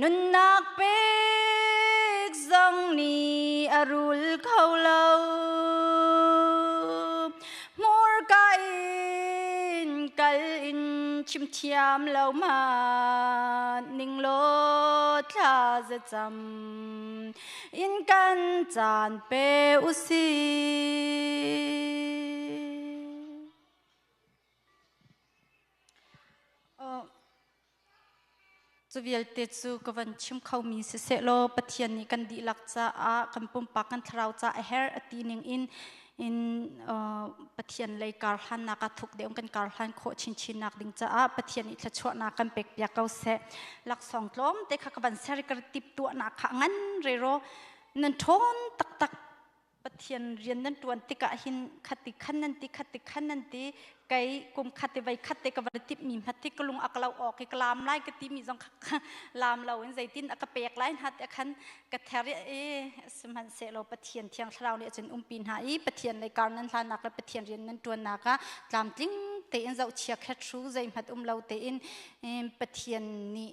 Nunnak pek zong nih a rul kho lo. Hmurka in kal in chim thiam lo hmanh ning law thla za cam in kan caan pe u si. Cu vialte cu ka van chim khomi siseh law Pathian nih kan dihlak caah kan pumpak kan thlarau ca a herh a ti ning in in Pathian lei karhlannak ah thuk deuh kan karhlan khawh chinchin nak ding caah Pathian nih thluachuahnak kan pek piak ko seh. Laksawng tlawm te kha ka van ser ka tip tuahnak kha ngan rero. Nan ṭhawn taktak. Pathian rian nan ṭuan tikah hin khati khan nan ti, khati khan nan ti. Kei kum khat i vei khat te ka van timh mi hmat hi ka lung a ka lo awk i ka laam lai ka ti mi zong kha laam lo in zeitin a ka pek lai hna te khan ka ther i, sihmanhsehlaw Pathian Thiang Thlarau nih cun umpi hna i Pathian lei kar nan hlanak le Pathian rian nan ṭuannak ah tlamtling tein zohchia khet hru zeihmat um lo tein Pathian nih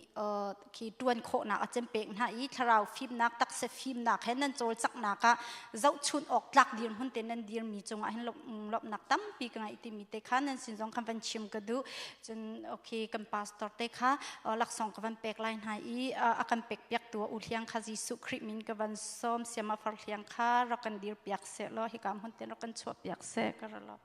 khi ṭuan khawhnak a cem pek hna i thlarau fimnak, taksa fimnak he nan cawlcanghnak ah zohchun awk tlak dirhmun te nan dirmi cungah hin lawmhnak tampi ka ngeih timi te kha nan sin zong khan van chim ka duh. Cun okay, kan pastor te kha laksawng ka van pek lai hna i a kan pek piak tu U Hliang kha Jesuh Khrih min ka van sawm. Siama Far Hliang kha rak kan dir piak seh law hika hmun te rak kan chuah piak seh ka ra lawm.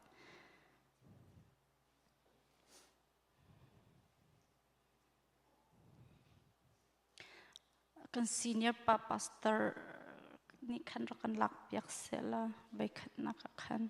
Kan senior pa pastor nih khan rak kan lak piak seh la voikhatnak ah khan.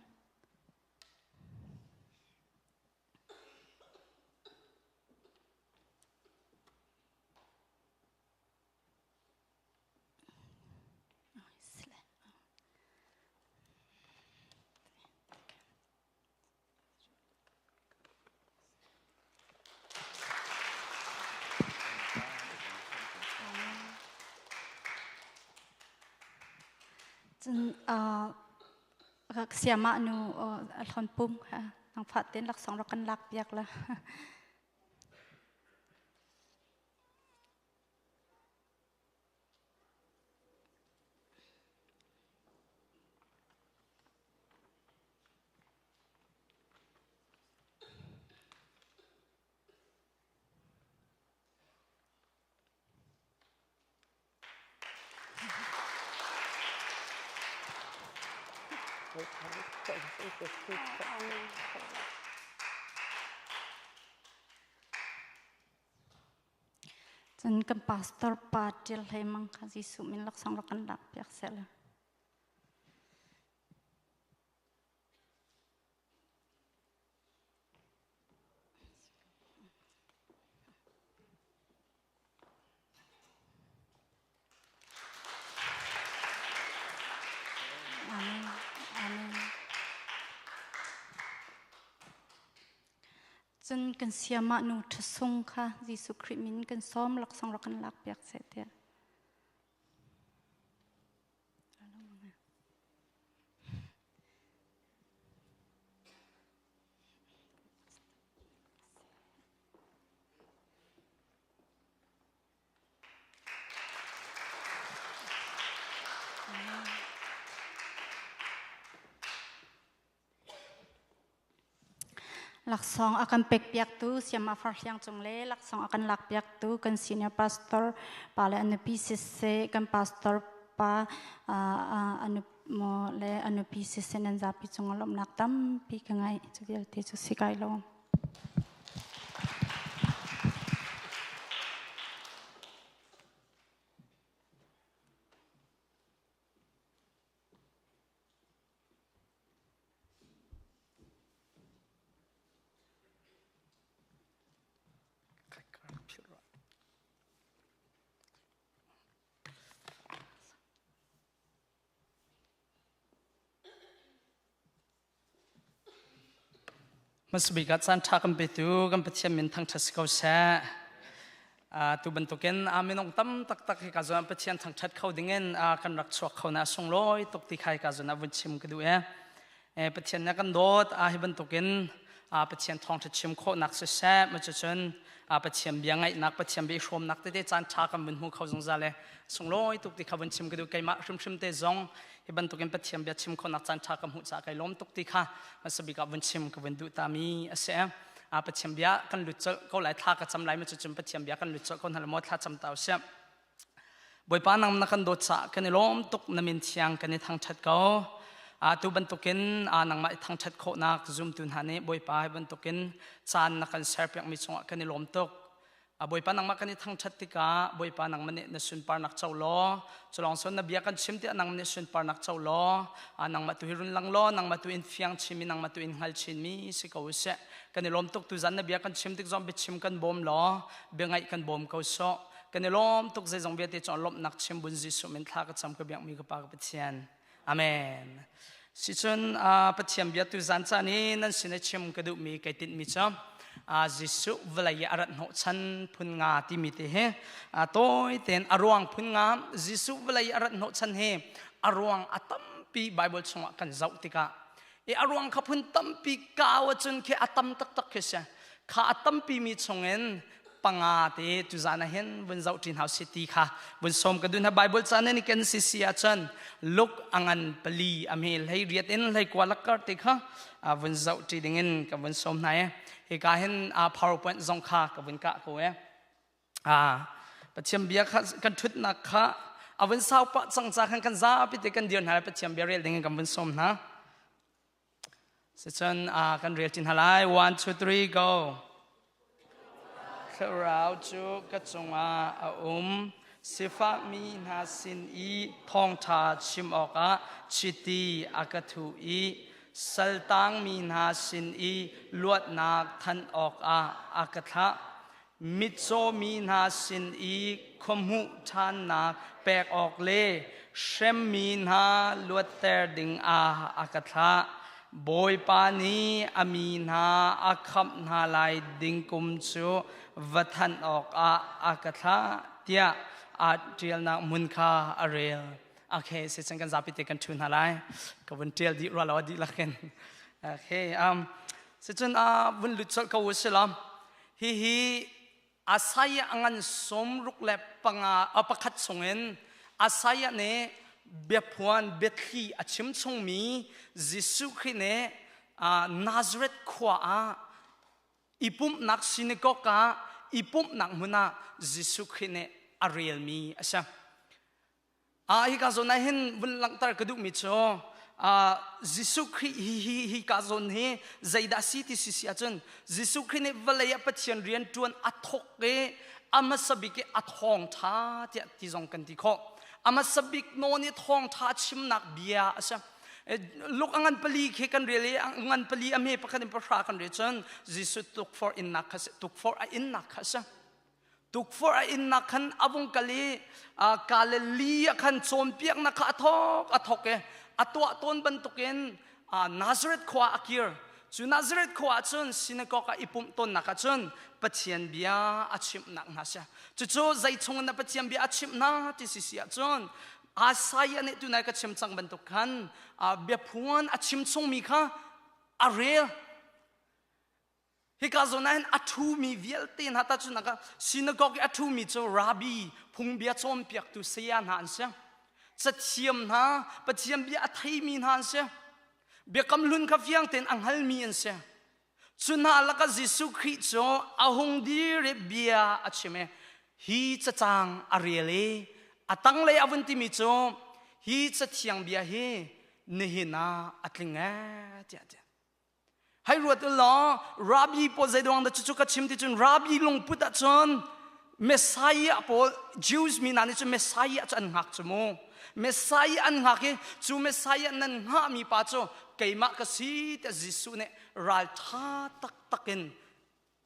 Cun siamah nu a hlawn pum kha nangfah tein laksawng rak kan lak piak la. Cun kan pastor pa Ṭial Hlei Mang kha Jesuh min laksawng rak kan lak piak seh law. Amen. Amen. Cun kan siamah nu ṭhasung kha Jesuh Khrih min kan sawm laksawng rak kan lak piak seh tiah. Laksawng a kan pekpiaktu Siama Farhliang cung le laksawng a kan lakpiaktu kan senior pastor pa le a nupi siseh, kan pastor pa a le a nupi siseh nan zapi cungah lawmhnak tampi ka ngei. Cu vialte cu si kai lawm. Hmasabik ah caan ṭha kan petu kan Pathian min thangṭhat si ko seh. Tu bantukin minung tam taktak hi ka zawn Pathian thangṭhat kho dingin kan rak chuak kho na sunglawi tuk ti khai ka zawn ah vun chim ka duh e. Pathian nih kan dawt hi bantukin Pathian thawngṭha chim khawhnak siseh, macucun Pathian bia ngaihnak, Pathian bia i hrawmnak tete caan ṭha kan vun hmu kho zungzal e. Sunglawi tuk ti kha vun chim ka duh. Keimah hrimhrim te zong hi bantukin Pathian bia chim khawhnak caan ṭha ka hmuh caah kai lawm tuk ti kha hmasa bik ah vun chim ka vun duh tami a si. Pathian bia kan lut colh ko lai, thla ka cam lai, macucun Pathian bia kan lut colh ko hna lai maw, thla cam ta usih. Bawipa nang na kan dawt caah kan i lawm tuk, na min thiang kan i thangṭhat ko. Tu bantukin nangmah i thangṭhat khawhnak zumtu hna nih Bawipa hi bantukin caan na kan serpiakmi cungah kan i lawm tuk. Bawipa nangmah kan i thangṭhat tikah Bawipa nangmah nih na sunparnak co law, culawng son na bia kan chim tiah nangmah nih sunparnak co law, nangmah tu hi run lang law, nangmah tu in fiang chinmi, nangmah tu in hngal chinmi si ko usih. Kan i lawm tuk, tuzan na bia kan chim tik zong biachim kan bawm law, bia ngaih kan bawm ko sawh. Kan i lawm tuk zeizong vialte cu lawmhnak chim bun Jesuh min thla ka cam ka biakmi ka Pa ka Pathian. Amen. Sicun Pathian bia tu zan caan i nan sin i chim ka duhmi kai tinhmi cu Jesuh vawlei i a rat hnawhchan phun nga timi te hi tawi tein a ruang phun nga Jesuh vawlei i a rat hnawhchan hi a ruang a tampi Bible chungah kan zoh tikah i a ruang kha phun tampi kau ahcun khi a tam taktak khi si kha a tampi mi chungin panga te tuzan ah hin vun zoh ṭi hna usih ti kha vun sawm ka duh hna Bible ca nan i ken si si ahcun Luke a ngan pali a hme hlei riat in hlei kua lakkar te kha vun zoh ṭi dingin ka vun sawm hna i hika hin PowerPoint zong kha ka vun kah ko e Pathian bia kha kan ṭhutnak kha a vun sau pah cang ca khan kan zapi te kan dir hna Pathian bia rel dingin kan vun sawm hna Sicun kan rel ṭi hna lai. One, two, three, go. Thlarau cu ka cungah a um. Sifakmi hna sin i thawngṭha chim awkah chiti a ka thuh i saltangmi hna sin i luatnak thanh awkah a ka thlah. Mitcawmi hna sin i khuahmuh ṭhannak pek awk le hremmi hna luatter dingah a ka thlah. Bawipa nih a mi hna a khamh hna lai ding kum cu va thanh awkah a ka thlah tiah aa ṭialnak hmun kha a rel. Okay, sicun kan zapi te kan ṭhu hna lai. Ka vun ṭial dih rua lo a dihlak in. Okay, sicun vun lut colh ko u si law. Hihi Isaiah a ngan 65 a pakhat chungin Isaiah nih biaphuan biathli a chim chungmi Jesuh Khrih nih Nazareth khua ah i pumhnak synagogue ah i pumhnak hmun ah Jesuh Khrih nih a relmi a si. Hika zawn ah hin vun langhter ka duhmi cu Jesuh Khrih hi hi hi ka zawn hi zeidah si ti si si ahcun Jesuh Khrih nih vawlei ah Pathian rian ṭuan a thawk i a hmasa bik i a thawngṭha tiah ti zong kan ti khawh. A hmasa bik nawn i thawngṭha chimnak bia a si. Luke a ngan pali khi kan rel i a ngan pali a hme pakhat in pahra kan rel cun Jesuh tukforh innak kha tukforh a innak kha a si. Tukforh a innak khan a vung kal i Galilee ah khan cawnpiaknak kha a thawk a thawk i a tuah tawn bantukin Nazareth khua a kir. Cu Nazareth khua ah cun synagogue ah i pumh tawnnak ah cun Pathian bia a chimhnak hna si. Cucu zei chung in dah Pathian bia a chimh hna ti si si ahcun Isaiah nih tunai ka chim cang bantuk khan biaphuan a chim chungmi kha a rel. Hika zawn ah hin a ṭhumi vialte hna tahchunhnak ah synagogue i a ṭhumi cu rabbi phungbia cawnpiaktu saya hna an si. Cathiam hna, Pathian bia a theimi hna an si. Biakam hlun kha fiang tein a hngalmi an si. Cu hna lakah Jesuh Khrih cu a hung dir i bia a chim i hi cacang a rel i a tanglei a vun timi cu hi cathiang bia hi nihin ah a tling ee tiah a ti. Hei ruat u law Rabbi pawl zeiduang dah cucu ka chim ti cun Rabbi lungput ahcun Messiah pawl Jews mi hna nih cun Messiah cu an hngak cu mu. Messiah an hngak i cu Messiah nan hngahmi pa cu keimah ka si tiah Jesuh nih ralṭha taktak in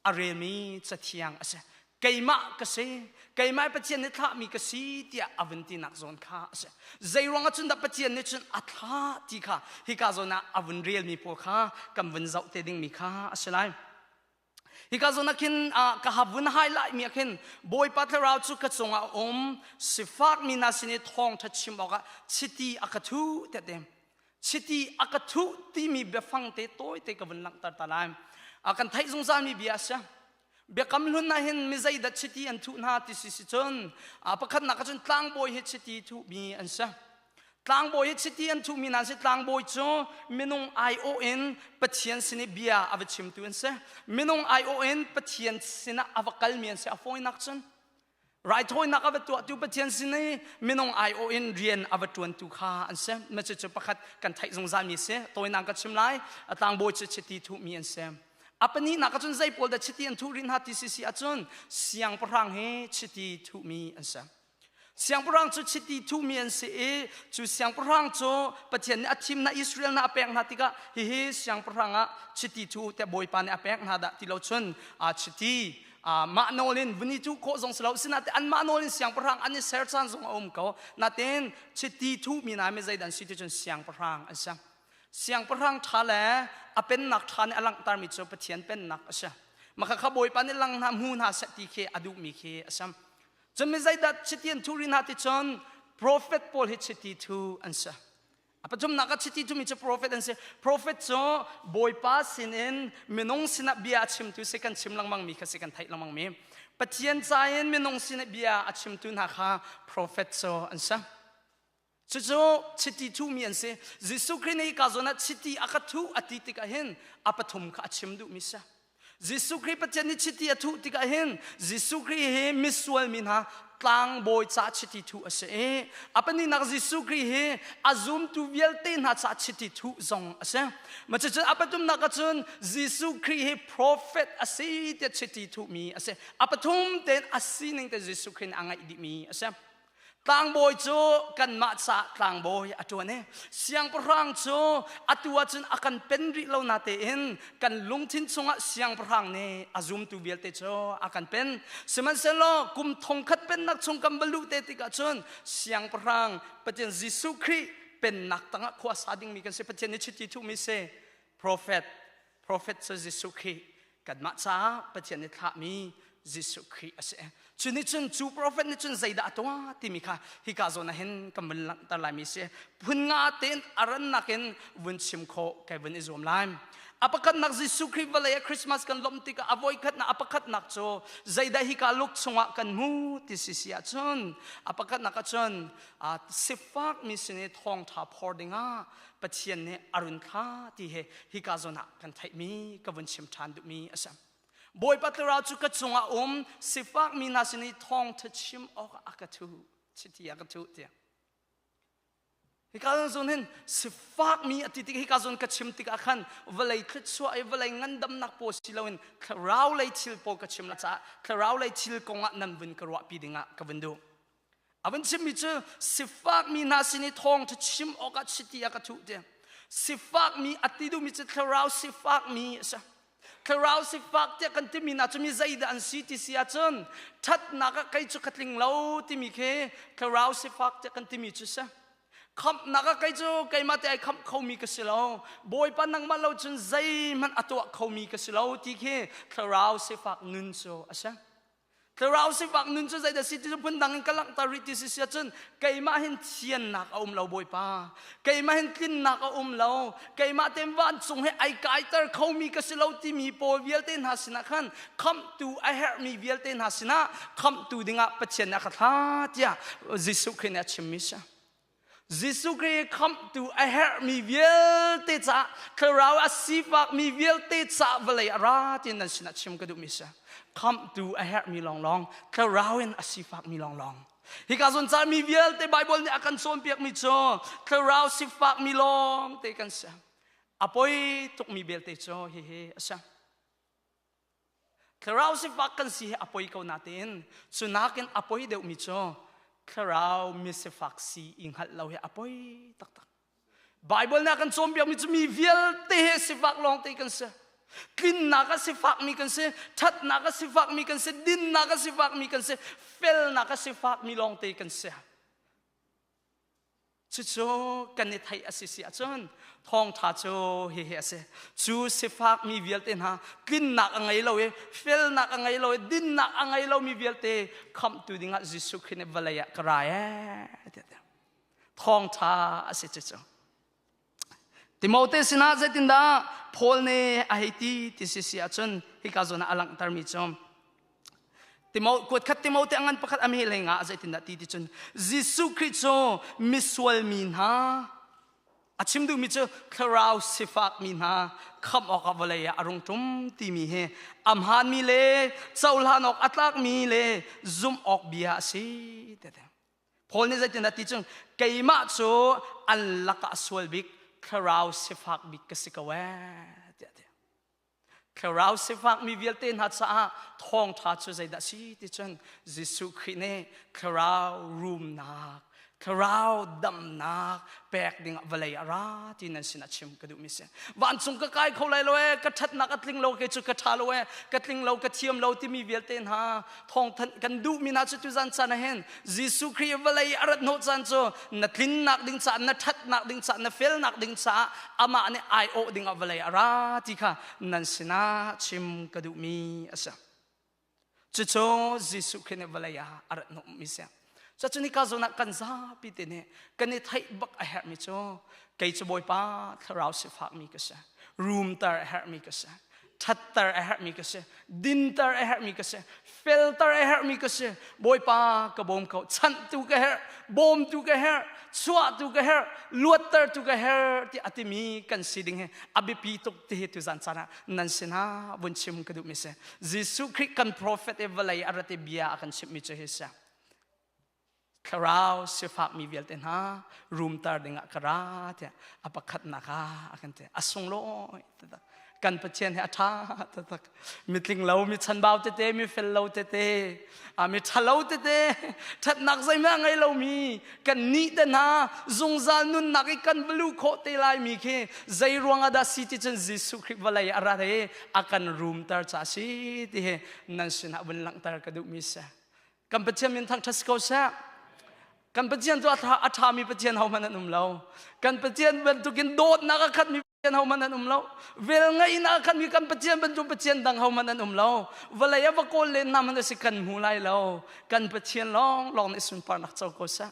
a relmi cathiang a si. Keimah ka si, keimah Pathian nih thlahmi ka si tiah a vun tinak zawn kha a si. Zei ruangah cun dah Pathian nih cun a thlah ti kha hika zawn ah a vun relmi pawl kha kan vun zoh te dingmi kha a si lai. Hika zawn ah khin ka ha vun highlight mi ah khin Bawipa Thlarau cu ka cungah a um, sifakmi hna sin i thawngṭha chim awkah chiti a ka thuh tiah ti. Chiti a ka thuh timi biafang te tawite ka vun langhter ta lai. A kan theih zungzalmi bia a si. Biakam hlun ah hin mi zeidah chiti an thuh hna ti si si cun pakhatnak ah cun tlangbawi hi chiti thuhmi an si. Tlangbawi hi chiti an thuhmi hna an si. Tlangbawi cu minung aiawh in Pathian sin i bia a va chimtu an si. Minung aiawh in Pathian sinah a va kalmi an si. A fawinak cun Raithawinak a va tuahtu Pathian sin i minung aiawh in rian a va ṭuantu kha an si. Mah cucu pakhat kan theih zungzalmi a si. Tawinak ka chim lai. A tlangbawi cu chiti thuhmi an si. A pahnihnak ahcun zei pawl dah chiti an thuh rih hna ti si si ahcun siangpahrang hi chiti thuhmi an si. Siangpahrang cu chiti thuhmi an si i cu siangpahrang cu Pathian nih a thim hna Israel hna a pek hna tikah hihi siangpahrang ah chiti thuh tiah Bawipa nih a pek hna dah ti lo cun chiti. Mah nawl in vun i cuh khawh zong si lo. Sinain anmah nawl in siangpahrang an i ser caan zong a um ko. Natin chiti thuhmi hna mi zeidah an si ti cun siangpahrang an si. Siangpahrang ṭha le a pennak ṭha nih a langhtermi cu Pathian pennak a si. Mah kha Bawipa nih lang hna hmu hna seh ti khi a duhmi khi a si. Cun mi zeidah chiti an thuh rih hna ti cun profet pawl hi chiti thu an si. A pathumnak ah chiti thumi cu profet an si. Profet cu Bawipa sinin minung sinah bia a chimtu si kan chim lengmang mi kha si kan theih lengmang mi. Pathian ca in minung sinah bia a chimtu hna kha profet cu an si. Cucu chiti thuhmi an si. Jesuh Khrih nih ka zawn ah chiti a ka thuh a ti tikah hin a pathum kha a chim duhmi si. Jesuh Khrih Pathian nih chiti a thuh tikah hin Jesuh Khrih hi misual mi hna tlangbawi ca chiti thuh a si i a pahnihnak Jesuh Khrih hi a zumtu vialte hna ca chiti thuh zong a si. Ma cucun a pathumnak ahcun Jesuh Khrih hi prophet a si tiah chiti thuhmi a si. A pathum tein a sining te Jesuh Khrih nih a ngeih dihmi a si. Tlangbawi cu kanmah caah tlangbawi a ṭuan i siangpahrang cu atu ahcun a kan pen rih lo natein kan lungthin chungah siangpahrang nih a zumtu vialte cu a kan pen. Sihmanhsehlaw kum thongkhat pennak chung kan va luh te tikah cun siangpahrang Pathian Jesuh Khrih pennak tangah khua sa dingmi kan si. Pathian nih chiti thuhmi si. Prophet, prophet cu Jesuh Khrih kanmah caah Pathian nih thlahmi Jesuh Khrih a si. Cu nih cun cu prophet nih cun zeidah a tuah timi kha hika zawn ah hin kan vun langhter laimi si. Phun nga tein a rannak in vun chim khawh kai vun i zuam lai. A pakhatnak Jesuh Khrih vawlei ah Christmas kan lawmh tikah a voikhatnak a pakhatnak cu zeidah hika luk chungah kan hmu ti si si ahcun a pakhatnak ahcun sifak mi sin i thawngṭha phor dingah Pathian nih a run thla ti he hika zawn ah kan theihmi ka vun chim ṭhan duhmi a si. Bawipa Thlarau cu ka cungah um sifak mi hna sin i thawngṭha chim awkah a ka thuh chiti a ka thuh tiah. Hika zawn hin sifak mi a ti tik hika zawn ka chim tikah khan vawlei thluachuah i vawlei ngandamnak pawl si loin thlarau lei thil pawl ka chim la caah thlarau lei thil kongah nan vun ka ruahpi dingah ka vun duh. A vun chimmi cu sifakmi hna sin i thawngṭha chim awkah chiti a ka thuh ti. Sifakmi a ti duhmi cu thlarau sifakmi a si. Thlarau sifak tiah kan timi hna cu mi zeidah an si ti si ahcun ṭhatnak ah kei cu ka tling lo timi khi thlarau sifak tiah kan timi cu si. Khamhnak ah kei cu keimah te ai khamh khomi ka si lo. Bawipa nangmah lo cun zeihmanh a tuah khomi ka si lo ti khi thlarau sifak nun cu a si. Thlarau sifak nun cu zeidah si ti cu phundang in ka langhter rih ti si si ahcun keimah hin thiannak a um lo Bawipa. Keimah hin tlinnak a um lo. Keimah tein vancung he ai kaiter khomi ka si lo timi pawl vialte hna sinah khan khamhtu a herhmi vialte hna sinah khamhtu dingah Pathian nih a ka thlah tiah Jesuh Khrih nih a chimmi si. Jesuh Khrih khamhtu a herhmi vialte caah thlarau a sifakmi vialte caah vawlei a ra ti nan sinah chim ka duhmi si. Khamhtu a herhmi lawnglawng, thlarau in a sifakmi lawnglawng. Hika zawn caah mi vialte Bible nih a kan cawnpiakmi cu thlarau sifakmi lawng te kan si. A poi tukmi belte cu hihi a si. Thlarau sifak kan si hi a poi ko natein cu nakin a poi deuhmi cu thlarau misifak si i hngalh lo hi a poi taktak. Bible nih a kan cawnpiakmi cu mi vialte he sifak lawngte kan si. Tlinnak a sifakmi kan si, ṭhatnak a sifakmi kan si, dinnak a sifakmi kan si, felnak a sifakmi lawngte kan si. Cucu kan i theih a si si ahcun thawngṭha cu hihi a si. Cu sifakmi vialte hna tlinnak a ngei lo i felnak a ngei lo i dinnak a ngei lomi vialte khamhtu dingah Jesuh Khrih nih vawlei ah ka ra ee tiah thawngṭha a si cucu. Timote sinah zeitindah Paul nih a hei ti ti si si ahcun hika zawn ah a langhtermi cu Timo kuat khat Timote a ngan pakhat a meh lengah zeitindah ti ti cun Jesuh Khrih cu misual mi hna a chim duhmi cu thlarau sifak mi hna khamh awkah vawlei ah a rung ṭum timi hi a hmaanmi le cohlan awk a tlakmi le zumh awk bia a si ti Paul nih zeitindah ti cun keimah cu an lakah a sual bik thlarau sifak bik ka si ko ee tiah ti. Thlarau sifak mi vialte hna caah thawngṭha cu zeidah si ti cun Jesuh Khrih nih thlarau rumnak, Thlarau damnak pek ding ah vawlei a ra ti nan sinah chim ka duhmi si. Vancung ka kai kho lai lo ee, ka ṭhatnak a tling lo kei cu ka ṭha lo ee, ka tling lo ka thiam lo timi vialte hna thawngthanh kan duhmi hna cu tuzan caan ah hin Jesuh Khrih vawlei a rat hnawh caan cu na tlinnak ding caah na ṭhatnak ding caah na felnak ding caah amah nih aiawh ding ah vawlei a ra ti kha nan sinah chim ka duhmi a si. Cucu Jesuh Khrih nih vawlei ah a rat hnawhmi si. Cucu nika zawn ah kan zapi te nih kan i theih bak a herhmi cu kei cu Bawipa thlarau sifakmi ka si. Rumter a herhmi ka si. Thatter a herhmi ka si. Dinter a herhmi ka si. Felter a herhmi ka si. Bawipa ka bawm ko. Chanhtu ka herh. Bawmtu ka herh. Chuahtu ka herh. Luattertu ka herh ti a timi kan si ding hi a biapi tuk ti hi tuzan caan ah nan sinah vun chim ka duhmi si. Jesuh Khrih kan prophet i vawlei a rat i bia a kan chimhmi cu hi si. Thlarau sifakmi vialte hna rumter dingah ka ra tiah a pakhatnak ah a kan ti. A sunglawi taktak. Kan Pathian hi a ṭha taktak. Mitling lo, mi chanbau tete, mi fel lo tete, mi ṭhalo tete, ṭhatnak zeihmanh a ngei lomi kan nih te hna zungzal nunnak i kan va luh khawh te laimi khi zei ruangah dah si ti cun Jesuh Khrih vawlei a rat i a kan rumter ca si ti hi nan sinah vun langhter ka duhmi si. Kan Pathian min thangṭhat si ko seh. Kan Pathian cu a ṭhami Pathian hohmanh an um lo. Kan Pathian bantukin dawtnak a khatmi Pathian hohmanh an um lo. Velngeihnak a khatmi kan Pathian bantuk Pathian dang hohmanh an um lo. Vawlei a va kawl len hna hmanh a si kan hmu lai lo. Kan Pathian lawnglawng nih sunparnak co ko seh.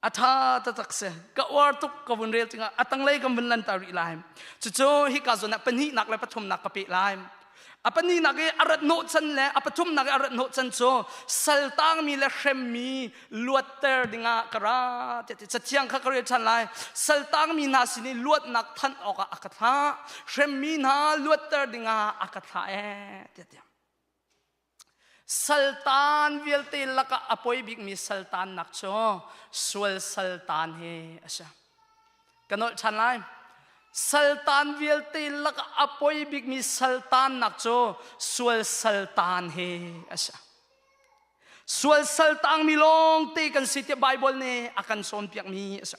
A ṭha taktak si. Ka uar tuk ka vun rel tikah a tanglei kan vun lanter rih lai. Cucu hika zawn ah pahnihnak le pathumnak ka peh lai. A pahnihnak i a rat hnawhchan le a pathumnak i a rat hnawhchan cu saltangmi le hremmi luatter dingah ka ra tiah ti. Cathiang kha ka rel ṭhan lai. Saltangmi hna sin i luatnak thanh awkah a ka thlah. Hremmi hna luatter dingah a ka thlah ee tiah ti. Saltan vialte lakah a poi bikmi saltannak cu sual saltan hi a si. Ka nolh ṭhan lai. Saltan vialte lakah a poi bikmi saltannak cu sual saltan hi a si. Sual saltangmi lawngte kan si tiah Baibal nih a kan cawnpiakmi a si.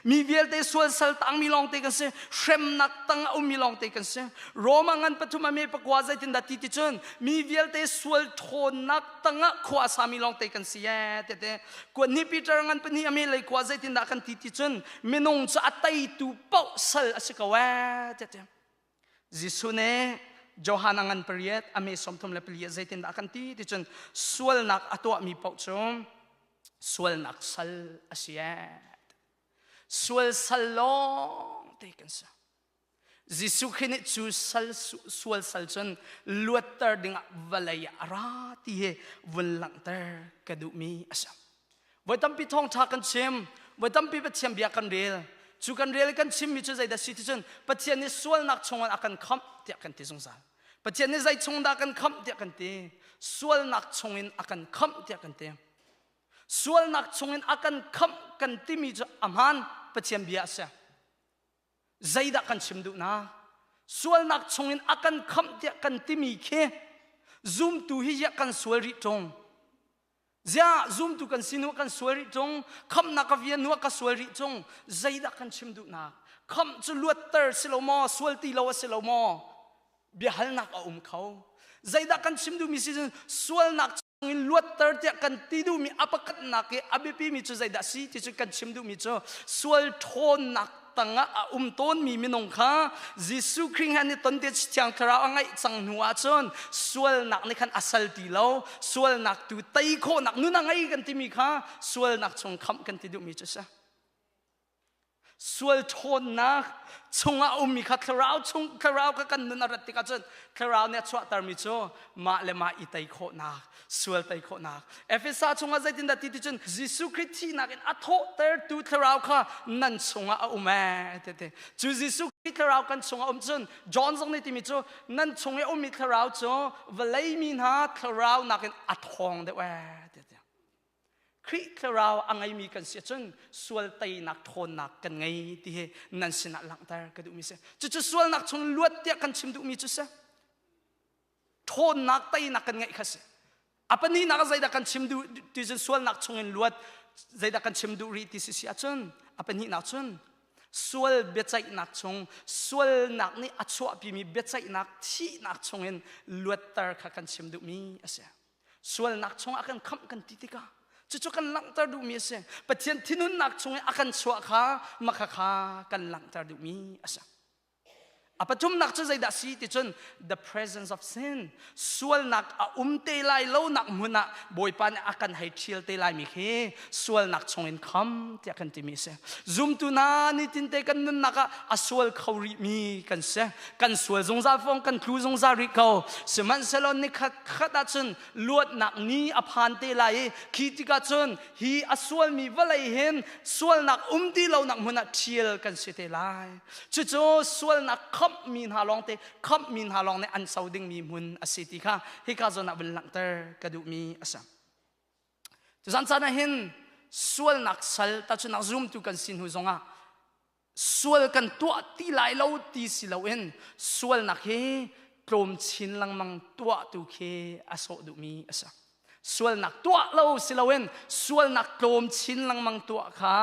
Mi vialte sual sal tangmi lawngte kan si. Hremnak tang a ummi lawngte kan si. Roma ngan pathum a me pakua zeitindah ti ti cun mi vialte sual ṭhawnnak tangah khua a sami lawngte kan si ee tete. Kuan ni Peter ngan pahnih a me lei khua zeitindah kan ti ti cun minung cu a teitu paoh sal a si ko ee tete. Jesuh nih Johan a ngan pariat a me 34 zeitindah kan ti ti cun sualnak a tuahmi paoh cu sualnak sal a si ee. Sual sal lawng te kan si. Jesuh Khrih nih cu sal sual sal cun luatter dingah vawlei ah a ra ti hi vun langhter ka duhmi a si. Voi tampi thawngṭha kan chim, voi tampi Pathian bia kan rel. Cu kan rel i kan chimmi cu zeidah si ti cun Pathian nih sualnak chungin a kan khamh tiah kan ti zungzal. Pathian nih zei chung dah kan khamh tiah kan ti. Sualnak chungin a kan khamh tiah kan ti. Sualnak chungin a kan khamh kan timi cu a hmaan Pathian bia a si. Zeidah kan chim duhnak? Sualnak chungin a kan khamh tiah kan timi khi zumtu hi ziah kan sual rih ṭung. Ziah zumtu kan si hnu kan sual rih ṭung, khamhnak ka vian hnu ka sual rih ṭung, zeidah kan chim duhnak? Khamh cu luatter si lo maw, sual ti lo a si lo maw? Biahalnak a um kho. Zeidah kan chim duhmi si cun sualnak chungin luatter tiah kan ti duhmi a pakhatnak i a biapimi cu zeidah si ti cu kan chim duhmi cu sual ṭhawnnak tangah a um tawnmi minung kha Jesuh Khrih he an i ton ti Thiang Thlarau a ngeih cang hnu ahcun sualnak nih khan a sal ti lo sualnak tu tei khawhnak nun a ngei kan timi kha sualnak chung khamh kan ti duhmi cu si sual ṭhawnnak chungah a ummi kha thlarau chung thlarau kha kan nun a rat tikah cun thlarau nih a chuahtermi cu mah le mah i tei khawhnak sual tei khawhnak Efesa chungah zeitindah ti ti cun Jesuh Khrih thihnak in a thawhtertu thlarau kha nan chungah a um ee tete cu Jesuh Khrih thlarau kan chungah um cun John zong nih timi cu nan chung i ummi thlarau cu vawlei mi hna thlarau nakin a thawng deuh ee tete Khrih thlarau a ngeimi kan si cun sual teinak ṭhawnnak kan ngei ti hi nan sinah langhter ka duhmi si cucu sualnak chung luat tiah kan chim duhmi cu si ṭhawnnak teinak kan ngeih kha si. A pahnihnak ah zeidah kan chim duh ti cun sualnak chungin luat zeidah kan chim duh rih ti si si ahcun a pahnihnak cun sual biaceihnak chung sualnak nih a chuahpimi biaceihnak thihnak chungin luatter kha kan chim duhmi a si. Sualnak chungah kan khamh kan ti tikah cucu kan langhter duhmi a si. Pathian thinhunnak chungin a kan chuah kha makha kha kan langhter duhmi a si. A pathumnak cu zeidah si ti cun the presence of sin sualnak a um te lai lonak hmun ah Bawipa nih a kan hei ṭhial te laimi khi sualnak chungin kham tiah kan timi a si. Zumtu hna nitinte kan nunnak ah a sual kho rihmi kan si. Kan sual zungzal fong kan tlu zungzal rih ko. Sihmanhsehlaw nikhat khat ahcun luatnak ni a phan te lai i khi tikah cun hi a sualmi vawlei hin sualnak um ti lonak hmun ah ṭhial kan si te lai. Cucu sualnak khamhmi hna lawngte khamhmi hna lawng nih an co dingmi hmun a si ti kha hika zawn ah vun langhter ka duhmi a si. Tuzan caan ah hin sualnak sal tahchunhnak zumtu kan si hnu zongah sual kan tuah ti lai lo ti si loin sualnak hi tlawm chin lengmang tuah tu khi a sawh duhmi a si. Sualnak tuah lo si loin sualnak tlawm chin lengmang tuah kha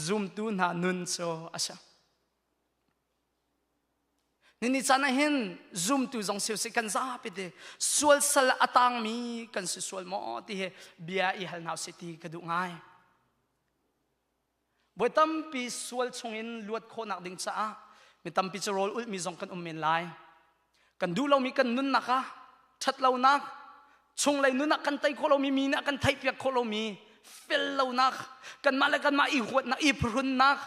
zumtu hna nun cu a si. Nini caan ah hin zumtu zong si usih kan zapi te sual sal a tangmi kan si sual maw ti hi bia i hal hna usih ti ka duh ngai. Voi tampi sual chungin luat khawhnak ding caah mi tampi cu rawl ulhmi zong kan um men lai. Kan duh lomi kan nunnak ah ṭhatlonak, chunglei nun ah kan tei khawh lomi mi nih a kan theihpiak khawh lomi fel lonak, kanmah le kanmah i huatnak, i phuhrunnak,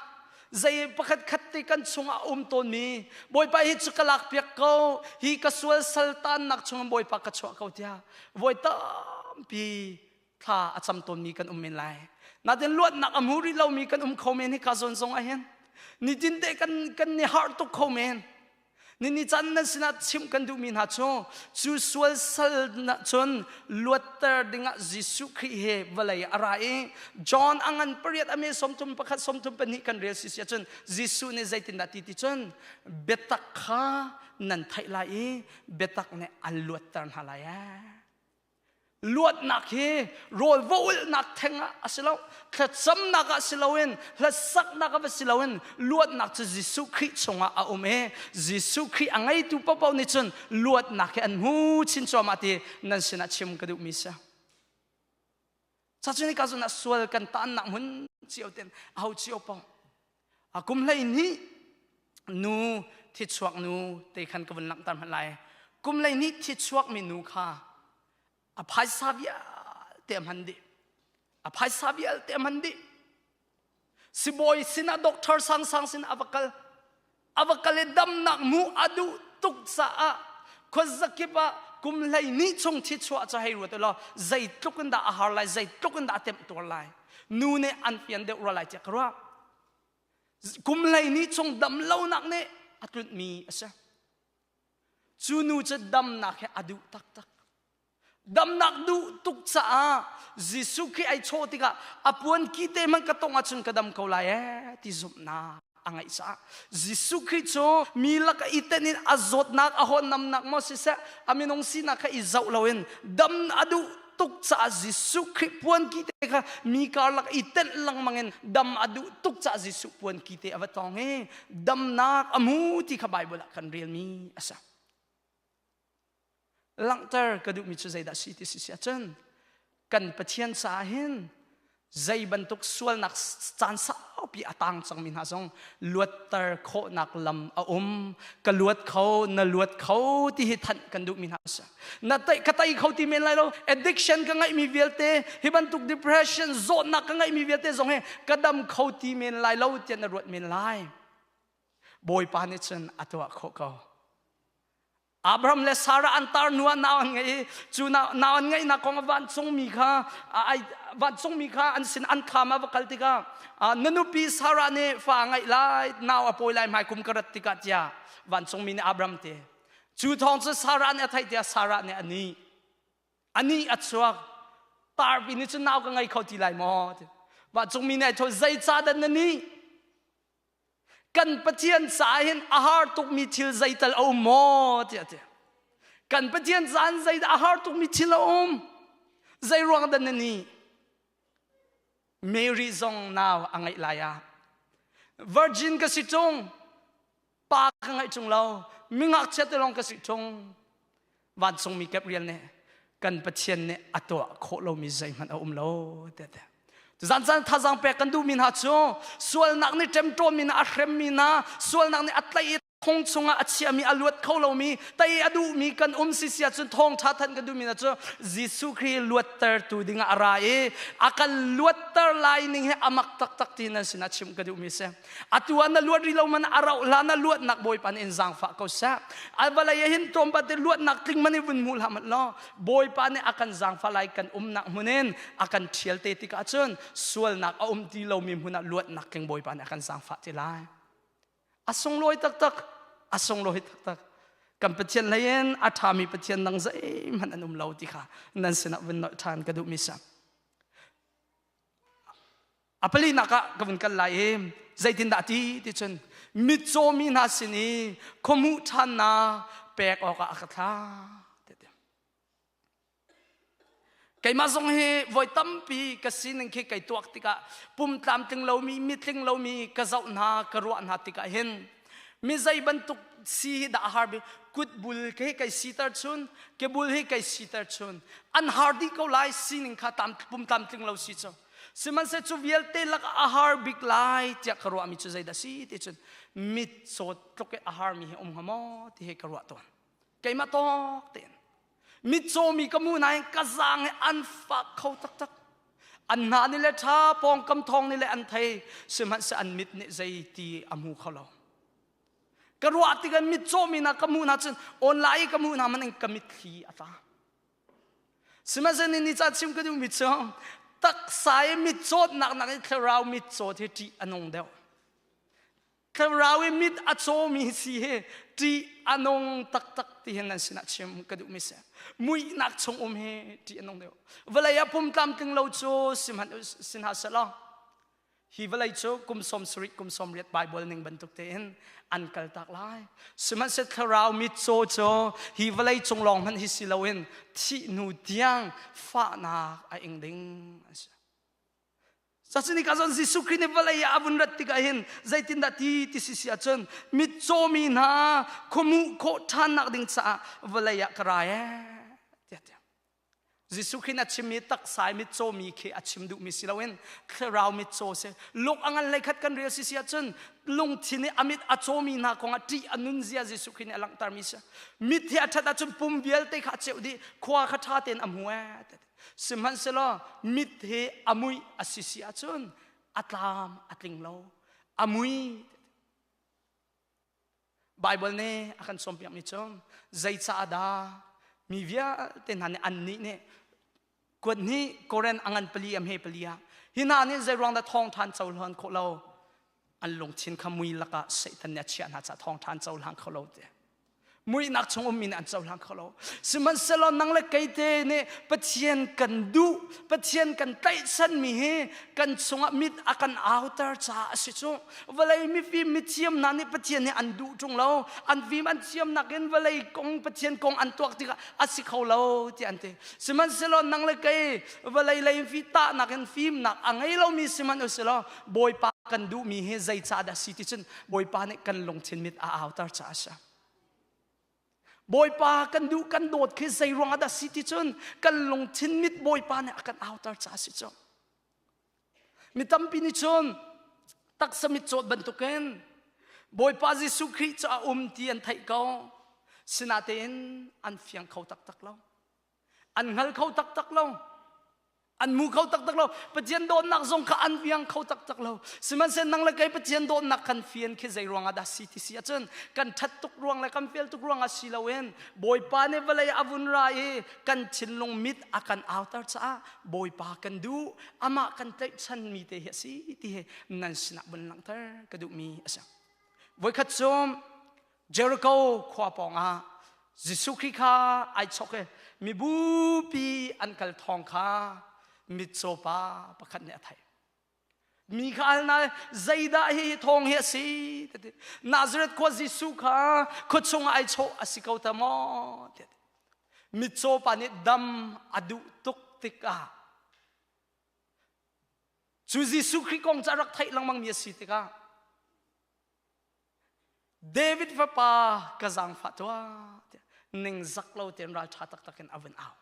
zei pakhat khat te kan chungah a um tawnmi Bawipa hi cu ka lakpiak ko, hi ka sual saltannak chungin Bawipa ka chuah ko tiah voi tampi thla a cam tawnmi kan um men lai natin luatnak a hmu rih lomi kan um kho men hi ka zawn zong ah hin nitin te kan kan ni har tuk kho men nini chan nan sinah chimh kan duhmi hna cu cu sual sal na cun luatter dingah Jesuh Khrih he vawlei a ra i John a ngan pariat a me 31 32 kan rel si si ahcun Jesuh nih zeitindah ti ti cun biatak kha nan theih lai i biatak nih an luatter hna lai ee Luatnak hi rawl va ulhnak theng ah a si lo, thlacamnak ah si loin, hlasaknak ah va si loin, luatnak cu Jesuh Khrih chungah a um i Jesuh Khrih a ngeitu paohpaoh nih cun luatnak hi an hmu chin cuahmah ti nan sinah chim ka duhmi si. Cacun hika zawn ah sual kan taannak hmun cio ten aho cio paoh a kum 12 nu thichuak nu te khan ka vun langhter hmanh lai kum 12 thichuak mi nu kha a phaisa vialte a hman dih a phaisa vialte a hman dih sibawi sinah doctor sangsang sinah a va kal a va kal i damnak mu a duh tuk caah khuazakip ah kum 12 chung thichuah cu hei ruat law zeitluk in dah a har lai zeitluk in dah a temtuar lai nu nih an fian deuh rua lai tiah ka ruah kum 12 chung dam lonak nih a tlunhmi a si cu nu cu damnak he a duh taktak damnak duh tuk caah Jesuh Khrih ai chawh tikah a puan ki te hmanh ka tongh ahcun ka dam ko lai ee ti zumhnak a ngeih caah Jesuh Khrih cu mi lak i tenh in a zawtnak a hawnamnak maw siseh a minung sinak kha i zoh loin dam a duh tuk caah Jesuh Khrih puan ki te kha mi karlak i tenh lengmang in dam a duh tuk caah Jesuh puan ki te a va tong i damnak a hmu ti kha Bible ah kan relmi a si. Langhter ka duhmi cu zeidah si ti si si ahcun kan Pathian caah hin zei bantuk sualnak caan saupi a tang cangmi hna zong luatter khawhnak lam a um ka luat kho na luat kho ti hi thanh kan duhmi hna si na tai ka tai kho ti men lai lo addiction ka ngeihmi vialte hi bantuk depression zawtnak ka ngeihmi vialte zong hi ka dam kho ti men lai lo tiah na ruat men lai bawipa nih cun a tuah khawh ko Abraham le Sarah an tar hnu ah nau an ngei i cu nau an ngeihnak kong ah vancungmi kha ai vancungmi kha an sin an thlam ah va kal tikah na nupi Sarah nih fa a ngeih lai nau a pawi lai hmai kum ka rat tikah tiah vancungmi nih Abraham ti cu thawng cu Sarah nih a theih tiah Sarah nih a nih a nih a chuak tarpi nih cun nau ka ngei kho ti lai maw vancungmi nih ai thaw zeicahdah na nih Kan Pathian caah hin a har tukmi thil zeital a um maw tiah ti. Kan Pathian caan zeidah a har tukmi thil a um? Zei ruang dah na nih? Mary zong nau a ngeih lai ah virgin ka si ṭung pa ka ngeih ṭung lo mi ngakchia te lawng ka si ṭung vancungmi Gabriel nih kan Pathian nih a tuah khawh lomi zeihmanh a um lo tiah ti. Zan caan thazaang pek kan duhmi hna cu sualnak nih ṭemṭawmmi hna a hremmi hna sualnak nih a tlaih i thong chungah a chiami a luat kho lomi tei a duhmi kan um si si ahcun thawngṭha thanh kan duhmi hna cu Jesuh Khrih luattertu dingah a ra i a kan luatter lai ning hi a mak taktak ti nan sinah chim ka duhmi si. Atu ah na luat rih lo man a rauh hlan ah luatnak Bawipa nih in zaangfah ko seh. A vawlei ah hin tlawmpal te luatnak tling man i vun hmu hlah hmanh law Bawipa nih a kan zaangfah lai kan umnak hmun in a kan ṭhial te tikah cun sualnak a um ti lomi hmun ah luatnak tling Bawipa nih a kan zaangfah ti lai. A sunglawi taktak, a sunglawi taktak. Kan Pathian hlei in a ṭhami Pathian dang zeihmanh an um lo ti kha nan sinah vun nolh ṭhan ka duhmi si. A palinak ah ka vun kal lai i zeitindah ti ti cun mitcaw mi hna sin i khuamuh ṭhannak pek awkah a ka thlah. Keimah zong hi voi tampi ka sining khi kai tuak tikah pum tlamtling lomi mitling lomi ka zoh hna ka ruah hna tikah hin mi zei bantuk si hi dah a har bik kut bul hi kai siter chun ke bul hi kai siter chun an har dih ko lai sining kha tam pum tlamtling lo si cu Sihmanhseh cu vialte lak a har bik lai tiah ka ruahmi cu zeidah si ti cun mit cawt tluk i a harmi hi um hnga maw ti hi ka ruah tawn. Keimah tawk tein. Mit cawmi ka mu nain ka zaang hi an fak kho taktak. An hna nih le ṭha pawngkam thawng nih le an thei sihmanhseh an mit nih zei ti a hmu kho lo. Ka ruah tikah mit cawmi na ka hmuh hna cun online i ka hmuh hna man in ka mitthli a tla. Sihmanhsehlaw ni ca chim ka duhmi cu taksa i mitcawtnak nakin thlarau mitcawt hi ṭih a nung deuh. Thlarau i mit a cawmi si hi ṭih a nung taktak ti hin nan sinah chim ka duhmi si. Muihnak chung um hi ṭih a nung deuh. Vawlei ah pum tlamtling lo cu sihmanh si hna sehlaw Hi vawlei cu kum 70 kum 80 Bible ning bantuk tein an kaltak lai. Sihmanhsehlaw thlarau mitcaw cu hi vawlei cung lawng hmanh hi si loin thih hnu tiang fahnak a ing ding a si. Cucun ka zon Jesuh Khrih nih vawlei ah a vun rat tikah hin zeitindah ti ti si si ahcun mitcawmi hna khuamuh khawh ṭhannak ding caah vawlei ah ka ra ee tiah tiah Jesuh Khrih a chimmi taksa i mitcawmi khi a chim duhmi si loin thlarau mitcaw si. Lung a ngan hleikhat kan rel si si ahcun lungthin i a mit a cawmi hna kongah ṭih a nun zia Jesuh Khrih nih a langhtermi si. Mit hi a ṭhat ahcun pum vialte kha a ceuh dih, khua kha ṭha tein a hmu ee. Sihmanhsehlaw mit hi a muih a si si ahcun a tlam a tling lo. A mui Baibal nih a kan cawnpiakmi cu zeicaah dah mi vialte hna nih annih nih kuat hnih Koren a ngan pali a hme pali ah hi hna nih zeiruang dah thawngṭha an cohlan khawh lo an lungthin kha mui lakah Satan nih a chiah hna caah thawngṭha an cohlang kho lo ti muihnak chung ummi nih an cohlang kho lo sihmanhsehlaw nang le kei te nih Pathian kan duh Pathian kan tlaihchanmi hi kan chungah mit a kan auter caah a si cu Vawlei mifim mithiam hna nih Pathian hi an duh ṭung lo. An fim an thiamnak in vawlei kong Pathian kong an tuak tikah a si kho lo tiah an ti. Sihmanhsehlaw nang le kei vawlei lei fi tahnak in fimnak a ngei lomi sihmanh usilaw Bawipa kan duhmi hi zeicah dah si ti cun Bawipa nih kan lungthin mit a auter caah a si. Bawipa kan duh kan dawt khi zei ruangah dah si ti cun kan lungthin mit Bawipa nih a kan auter caah a si cu. Mi tampi nih cun taksa mitcawt bantukin Bawipa Jesuh Khrih cu a um ti an theih ko. Sinatein an fiang kho taktak lo. An hngal kho taktak lo. An mu kho taktak lo. Pathian dawtnak zong kha an fiang kho taktak lo. Sihmanhsehlaw nang le kei Pathian dawtnak kan fian khi zei ruangah dah si ti si ahcun kan ṭhat tuk ruang le kan fel tuk ruangah si loin Bawipa nih vawlei a vun ra i kan thinlung mit a kan auter caah Bawipa kan duh amah kan tlaihchanmi te hi a si ti hi nan sinah vun langhter ka duhmi a si. Voikhat cu Jericho khua pawngah Jesuh Khrih kha ai chok i mibupi an kal thawng kha mitcaw pa pakhat nih a theih. Mi kha al na zeidah hi thawng hi a si ti Nazareth khua Jesuh kha khua chungah ai chawh a si ko ta maw ti Mitcaw pa nih dam a duh tuk. tikah cu Jesuh Khrih kong cu a rak theih lengmang mi a si tikah David fapa ka zaangfah tuah tiah ningzak lo tein ralṭha taktak in a vun au.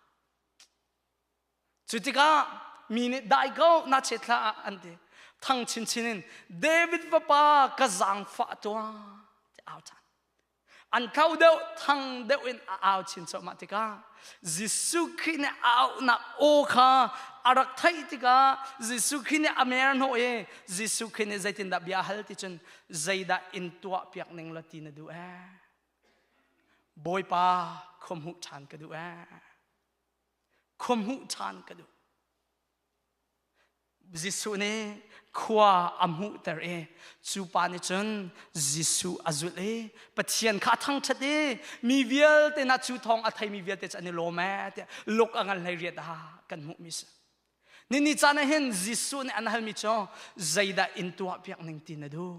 Cu tikah mi nih dai ko na chet hlah an ti. Thang chinchin in David fapa ka zaangfah tuah tiah au ṭhan. An kau deuh thang deuh in a au chin cuahmah tikah Jesuh Khrih nih a auhnak aw kha a rak theih tikah Jesuh Khrih nih a mer hnawh i Jesuh Khrih nih zeitindah bia a hal ti cun zeidah in tuah piak ning law ti na duh ee Bawipa khua hmuh ṭhan ka duh ee khua hmuh ṭhan ka duh Jesuh nih khua a hmuhter i cu pa nih cun Jesuh a zulh i Pathian kha a thangṭhat i mi vialte hna cu thawng a theimi vialte cu an i lawm ee tiah luk a ngan hlei riat ah kan hmuhmi si. Nini caan ah hin Jesuh nih an halmi cu zeidah in tuahpiak ning ti na duh?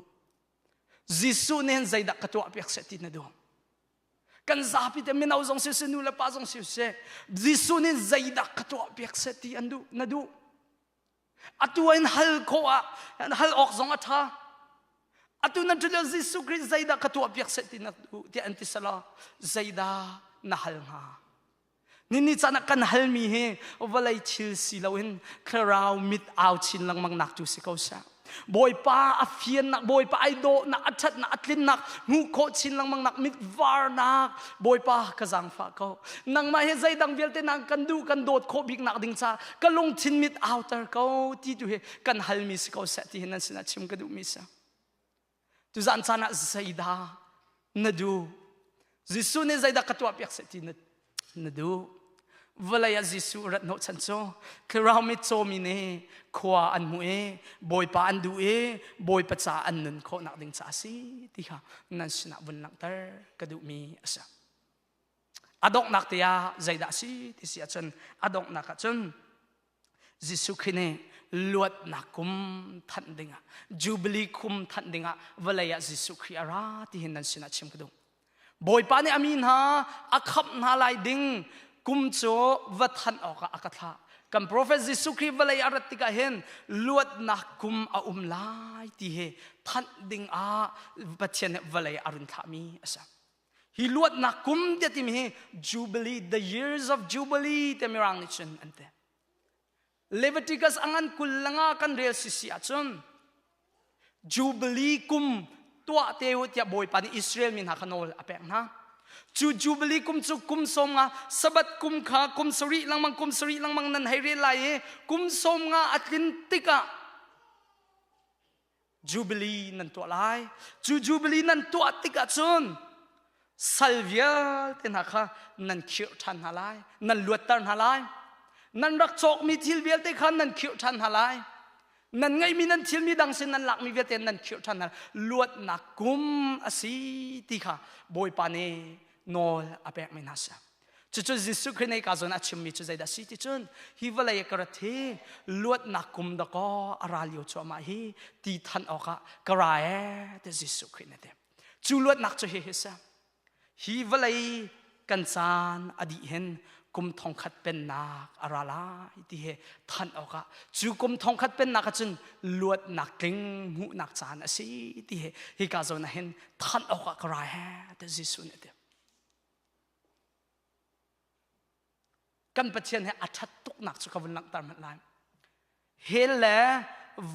Jesuh nih hin zeidah ka tuahpiak seh ti na duh? Kan zapi te mino zong siseh nu le pa zong siseh Jesuh nih zeidah ka tuahpiak seh ti an duh na duh atu in hal khawh ah hal awk zong a ṭha atu nan ṭhut Jesuh Khrih zeidah ka tuahpiak seh ti na duh tiah an ti selaw zeidah na hal hnga Nini caan ah kan halmi hi vawlei thil si loin thlarau mit au chin lengmang nak tu si ko seh. Bawipa a fiannak, Bawipa ai dawhnak, a ṭhatnak, a tlinnak, hmuh khawh chin lengmang nak, mit varnak, Bawipa ka zaangfah ko. Nangmah hi zeidang vialte nang kan duh, kan dawt khawh bik nak ding ca ka lungthin mit auter ko ti tu hi kan halmi si ko seh ti hi nan sinah chim ka duhmi si. Tuzan caan ah zeidah na duh? Jesuh nih zeidah ka tuahpiak seh ti na, na duh? Vawlei ah Jesuh rat hnawhchan cu thlarau mitcawmi nih khua an hmuh i Bawipa an duh i Bawipa ca an nun khawhnak ding ca a si ti kha nan sinah vun langhter ka duhmi a si. A donghnak te ah zeidah a si ti si ahcun a donghnak ah cun Jesuh Khrih nih luatnak kum thanh dingah Jubilee kum thanh dingah vawlei ah Jesuh Khrih a ra ti hin nan sinah chim ka duh. Bawipa nih a mi hna a khamh hna lai ding kum cu va thanh awkah a ka thlah. Kan prophet Jesuh Khrih vawlei a rat tikah hin luatnak kum a um lai ti hi thanh ding ah Pathian nih vawlei a run thlahmi a si. Hi luatnak kum tiah timi hi Jubilee, the years of Jubilee te mirang nih cun an ti. Leviticus a ngan kul langa kan rel sisi ahcun Jubilee kum tuah te u tiah Bawipa nih Israel mi hna kha nawl a pek hna. Cu Jubilee kum cu kum sawm nga Sabbath kum kha kum sarih lengmang kum sarih lengmang nan hei rel lai i kum sawm nga a tlin tikah Jubilee nan tuah lai. Cu Jubilee nan tuah tikah cun sal vialte hna kha nan khirh ṭhan hna lai, nan luatter hna lai. Nan rak cawkmi thil vialte kha nan khirh ṭhan hna lai. Nan ngeihmi nan thilmi dang sin nan lakmi vialte nan khirh ṭhan hna. Luatnak kum a si ti kha Bawipa nih nawl a pekmi hna si. Cucu Jesuh Khrih nih ka zawn a chimmi cu zeidah si ti cun hi vawlei ka rat hi luatnak kum dakaw a ra lio cuahmah hi ti than awkah ka ra ee ti Jesuh Khrih nih a ti. Cu luatnak cu hihi si. Hi vawlei kan caan a dih hin kum thongkhat pennak a ra lai ti he than awkah cu kum thongkhat pennak ah cun luatnak tling hmuhnak caan a si ti he hika zawn ah hin than awkah ka ra he ti Jesuh nih a ti. Kan Pathian he a ṭhat tuknak cu ka vun langhter hmanh lai. Hell le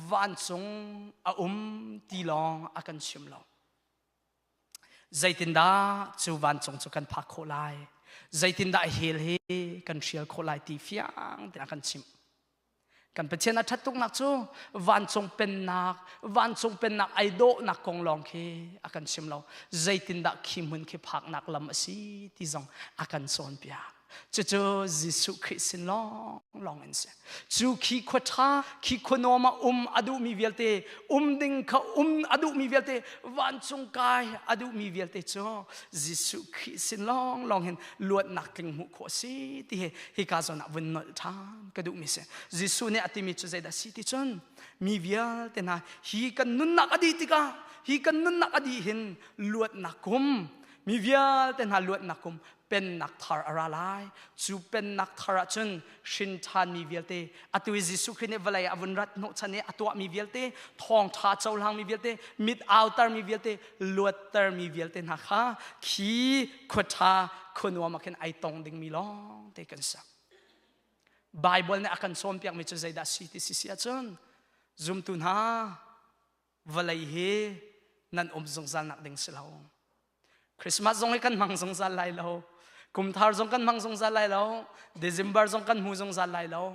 vancung a um ti lawng a kan chim lo. Zeitindah cu vancung cu kan phak khawh lai? Zeitindah hell hi kan hrial khawh lai ti fiang tein a kan chimh. Kan Pathian a ṭhat tuknak cu vancung pennak, vancung pennak ai dawhnak kong lawng khi a kan chim lo. Zeitindah khi hmun khi phaknak lam a si ti zong a kan cawnpiak. Cucu Jesuh Khrih sin lawng lawng in si. Cu khi khua ṭha, khi khua nuam ah um a duhmi vialte, um ding kha um a duhmi vialte, vancung kai a duhmi vialte cu Jesuh Khrih sin lawng lawng hin luatnak tling hmuh khawh a si ti hi hika zawn ah vun nolh ṭhan ka duhmi si. Jesuh nih a timi cu zeidah si ti cun mi vialte hna hi kan nunnak a dih tikah hi kan nunnak a dih hin luatnak kum mi vialte hna luatnak kum Pennak thar a ra lai. Cu pennak thar ah cun hrin ṭhanmi vialte, atu i Jesuh Khrih nih vawlei ah a vun rat hnawhchan i a tuahmi vialte, thawngṭha cohlangmi vialte, mit autermi vialte, luattermi vialte hna kha khi khua ṭha khua nuam ah khin ai tong dingmi lawng te kan si. Bible nih a kan cawnpiakmi cu zeidah si ti si si ahcun zumtu hna vawlei hi nan um zungzal nak ding si lo. Christmas zong hi kan hmang zungzal lai lo. Kum thar zong kan hmang zungzal lai lo. December zong kan hmu zungzal lai lo.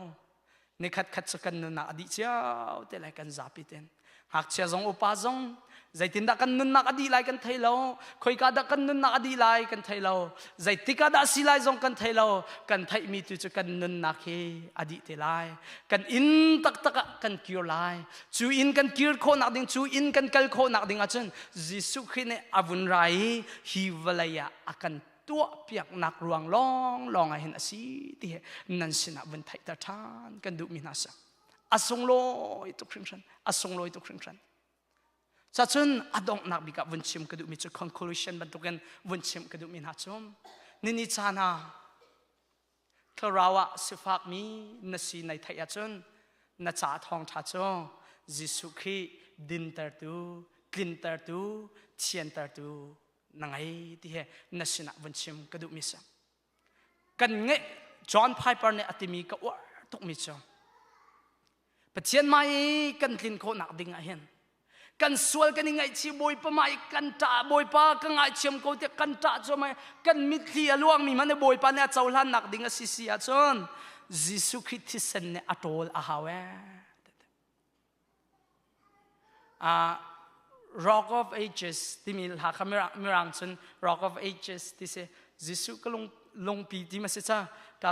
Nikhat khat cu kan nunnak a dih cio te lai kan zapi ten. Ngakchia zong upa zong zeitindah kan nunnak a dih lai kan thei lo. Khoika dah kan nunnak a dih lai kan thei lo. Zeitik ah dah si lai zong kan thei lo. Kan theihmi tu cu kan nunnak hi a dih te lai. Kan inn taktak ah kan kir lai. Cu inn kan kir khawhnak ding, cu inn kan kal khawhnak ding ahcun Jesuh Khrih nih a vun ra i hi vawlei ah a kan tuahpiaknak ruang lawnglawng ah hin a si ti hi nan sinah vun theihter ṭhan kan duhmi hna si. A sunglawi tuk hringhran, a sunglawi tuk hringhran. Cacun a donghnak bik ah vun chim ka duhmi cu conclusion bantukin vun chim ka duhmi hna cu nini caan ah Thlarau ah sifakmi na si nai theih ahcun na ca thawngṭha cu Jesuh Khrih dintertu, tlintertu, thiantertu na ngei ti he na sinah vun chim ka duhmi si. Kan ngeih John Piper nih a timi ka uar tukmi cu Pathian mah i kan tlin khawhnak ding ah hin kan sual kan i ngaihchih Bawipa mah i kan ṭah Bawipa ka ngaithiam ko tiah kan ṭah cu mah kan mitthli a luangmi hmanh Bawipa nih a cohlannak ding a si si ahcun Jesuh Khrih thisen nih a ṭawl a hau ee. Rock of Ages timi hla kha mirang cun Rock of Ages ti si Jesuh ka lung lungpi ti ma si ca ka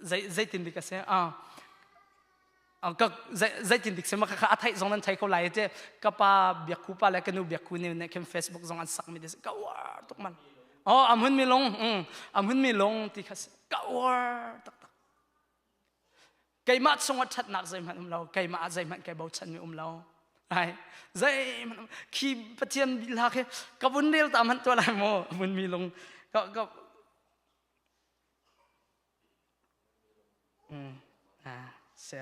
zeitin dik a si ka zeitin dik si ma kha a theih zong nan thei ko lai te ka pa biakku pa le ka nu biakku ne ne khin Facebook zong an sak mi ka uar tuk man oh am hun mi lung am hun mi lung ti kha ka uar tak tak Keimah chungah ṭhatnak zeihmanh um lo, keimah ah zeihmanh kai bochanmi um lo. Ai, zeihmanh khi Pathian hla khi ka vun rel ta hmanh tuah lai maw? Vun mi lung ka ka Mm, ah, se.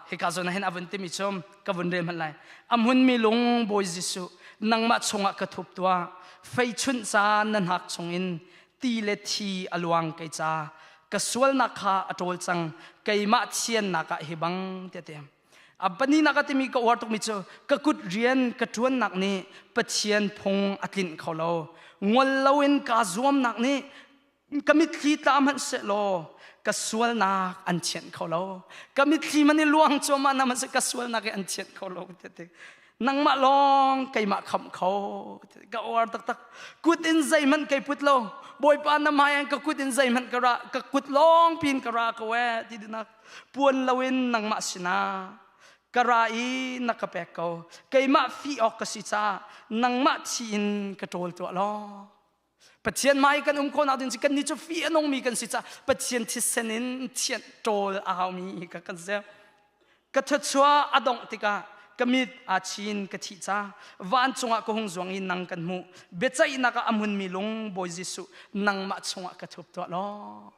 Hika zawn ah hin a vun timi cu ka vun rel hmanh lai. A hmunmi lung Bawi Jesuh, nangmah chungah ka thup tuah. Fei chunh ca na hnak chungin ti le thi a luang kei ca. Ka sualnak kha a ṭawl cang, keimah thiannak ah hi bang tiah ti. A paninak a timi ka uar tukmi cu ka kut rian ka ṭuannak nih Pathian phung a tlinh kho lo. Ngol loin kaa zuamnak nih ka mitthli tla hmanh sehlaw ka sualnak an thianh kho lo ka mitthli man i luang cuahmah na hmanh ka sualnak i an thianh kho lo ti nangmah lawng keimah khamh kho ka uar taktak kut in zeihmanh kei put lo bawipa na hmai ka kut in zeihmanh ka ra ka kut lawng pin ka ra ko e ti dinak puan loin nangmah sinah ka ra i na ka pek ko keimah fi awk ka si caah nangmah thi in ka ṭawl tuah law Pathian hmai kan um khawhnak ding cu kannih cu fih a nungmi kan si caah Pathian thisen in thianh ṭawl a haumi ka kan si. Ka thluachuah a dongh tikah ka mit aa chin ka thih ca vancung ah ka hung zuang i nang kan hmuh biaceihnak ah a hmunmi lung Bawi Jesuh nangmah chungah ka thup tuah law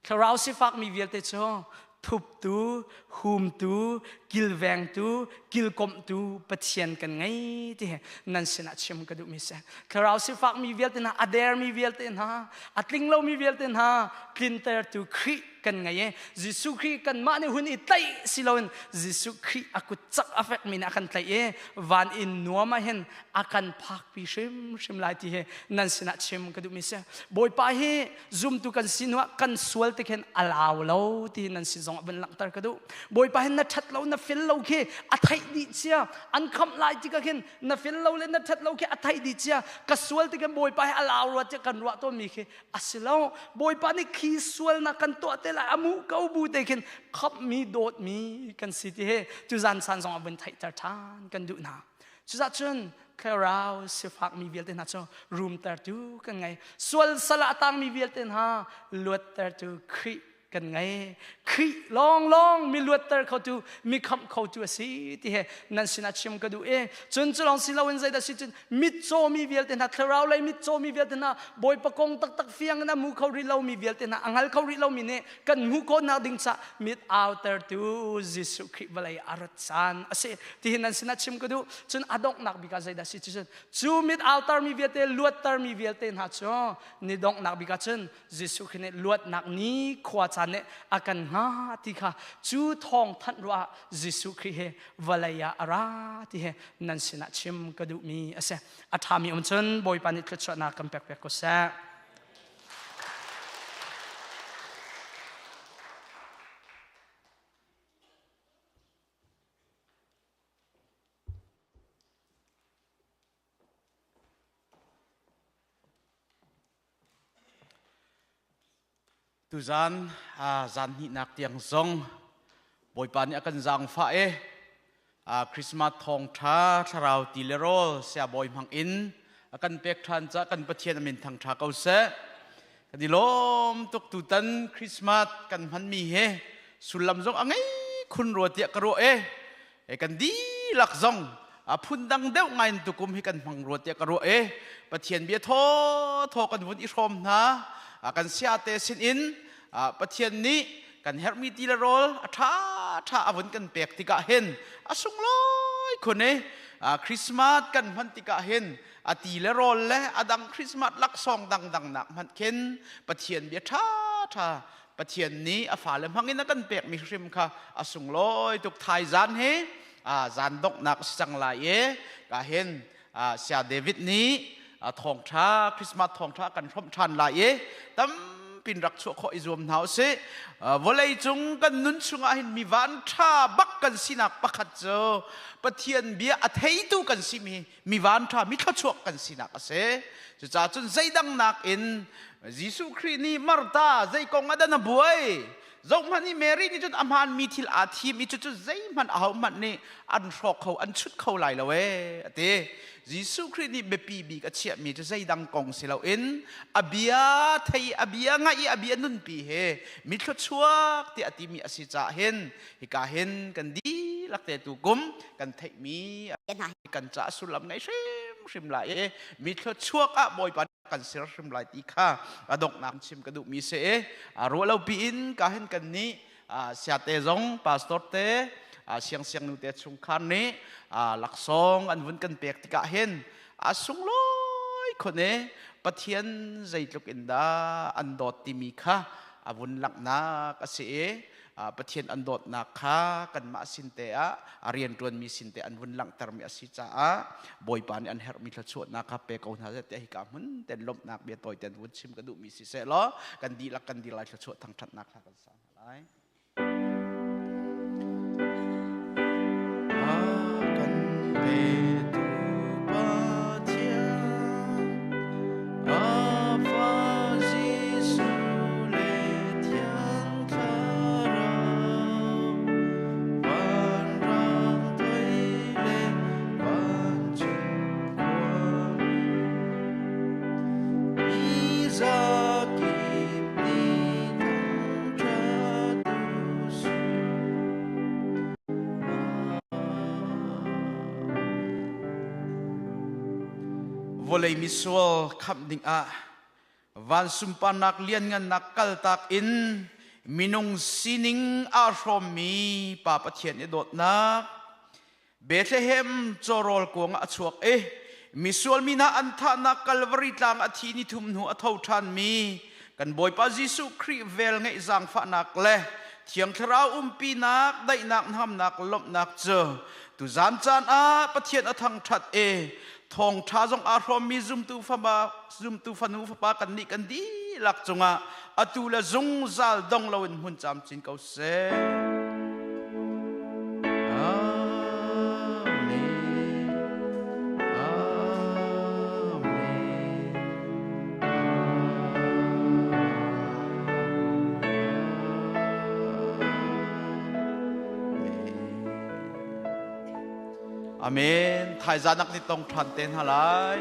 Thlarau sifakmi vialte cu thuptu, humtu, kilvengtu, kilkomhtu Pathian kan ngei ti hi nan sinah chim ka duhmi si. Thlarau sifakmi vialte hna, a dermi vialte hna, a tling lomi vialte hna tlintertu Khrih kan ngei i Jesuh Khrih kanmah nih hun i tlaih si loin Jesuh Khrih a kut cak a fekmi nih a kan tlaih i van inn nuam ah hin a kan phakpi hrimhrim lai ti hi nan sinah chim ka duhmi si. Bawipa hi zumtu kan si hnuah kan sual te khin a lau lo ti nan si zong ah vun langhter ka duh bawipa hin na ṭhat lo na fel lo khi a theih dih cia an khamh lai ti ka khin na fel lo le na ṭhat lo khi a theih dih cia ka sual ti khin bawipa hi a lau rua tiah kan ruah tawnmi khi a si lo bawipa nih khi sualnak kan tuah te lai a mu ko bu te khin khamhmi dawtmi kan si ti he tu zan san zong ah vun theihter ṭhan kan duh hna cuzacun thlarau sifakmi vialte hna cu rumtertu kan ngei sual sal ah a tangmi vialte hna luattertu Khrih. kan ngei. Khrih lawnglawng mi luatter khotu, mi khamh khotu a si ti he nan sinah chim ka duh i cun cu lawng si loin zeidah si cun mitcaw mi vialte hna, thlarau lei mitcaw mi vialte hna, Bawipa kong taktak fiang in a hmu kho rih lomi vialte hna, a hngal kho rih lomi nih kan hmuh khawhnak ding caah mit autertu Jesuh Khrih vawlei a rat caan a si ti hi nan sinah chim ka duh. Cun a donghnak bik ah zeidah si cu cun cu mit autermi vialte, luattermi vialte hna cu ni donghnak bik ah cun Jesuh Khrih nih luatnak ni khua caan nih a kan hnga ti kha cu thawng thanh ruah ah Jesuh Khrih hi vawlei ah a ra ti hi nan sinah chim ka duhmi a si. A ṭhami um cun Bawipa nih thluachuahnak kan pek piak ko seh. Tuzan zan hnihnak tiang zong Bawipa nih a kan zaangfah i Christmas thawngṭha thlarau ti le rawl siabawi hmang in a kan pek ṭhan caah kan Pathian a min thangṭha ko seh. Kan i lawm tuk. Tutan Christmas kan hmanmi hi sullam zong a ngei khun rua tiah ka ruah i kan dihlak zong a phundang deuh ngai in tukum hi kan hmang rua tiah ka ruah i Pathian bia thaw thaw kan vun i hrawm hna. Kan siate sin in Pathian nih kan herhmi ti le rawl a ṭha ṭha a vun kan pek tikah hin a sunglawi khun i Christmas kan hman tikah hin a ti le rawl le a dang Christmas laksawng dangdang nak hmanh khin Pathian bia ṭha ṭha Pathian nih a fale hmangin a kan pekmi hrim kha a sunglawi tuk. Thaizan hi zan donghnak a si cang lai i ka hin Sia David nih thawngṭha Christmas thawngṭha kan hrawmh ṭhan lai i tampin rak chuah khawh i zuam hna usih. Vawlei cung kan nun chungah hin mi van ṭha bak kan sinak pakhat cu Pathian bia a theitu kan simi mi van ṭha, mi thluachuak kan sinak a si. Cucaah cun zeidang nakin Jesuh Khrih nih Martha, zei kong ah dah na buai? Zohhmanh i Mary nih cun a hmaanmi thil aa thim i cucu zeihmanh ahohmanh nih an hrawk kho, an chut kho lai lo ee, a ti. Jesuh Khrih nih biapi bik a chiahmi cu zeidang kong si loin a bia thei, a bia ngaih i a bia nunpi he mi thluachuak tiah a timi a si caah hin hika hin kan dihlak te tu kum kan theihmi kan caah sullam ngei hrimhrim lai i mi thluachuak ah Bawipa kan ser hrim lai ti kha a donghnak chim ka duhmi si i ruah lo piin ka hin kan nih siate zong pastor te siang siang nu te chungkhar nih laksawng an vun kan pek tikah hin a sunglawi khun i Pathian zeitluk in dah an dawt timi kha a vun langhnak a si i Pathian an dawtnak kha kanmah sin te ah a rianṭuanmi sin te an vun langhtermi a si caah Bawipa nih an herhmi thluachuahnak kha pe ko hna seh tiah hika hmun ten lawmhnak bia tawi ten vun chim ka duhmi si seh law kan dihlak kan dir lai, thluachuah thangṭhatnak hla kan sa hna lai. A kan petu Pathian, a Fa Jesuh le Thiang Thlarau, vanrang toi le vancung khuami, mi zakip nih thangṭhat u sih. Vawlei misual khamh dingah van sunparnak lianngannak kaltak in minung sining aa hrawmmi Pa Pathian i dawtnak Bethlehem cawrawl kuang ah a chuak i misual mi hna an thahnak Kalvari tlang a thi ni thum hnu a tho ṭhanmi kan Bawipa Jesuh Khrih vel ngeih zaangfahnak le Thiang Thlarau umpinak, daihnak, namnak, lawmhnak cu tuzan caan ah Pathian a thangṭhat i thawngṭha zong aa hrawmmi zumtu fapa, zumtu fanu fapa kannih kan dihlak cungah atu le zungzal dong loin hmun camcin ko seh. Amen. Amen. Amen. Thaizan nak ni tong ṭhan te hna lai.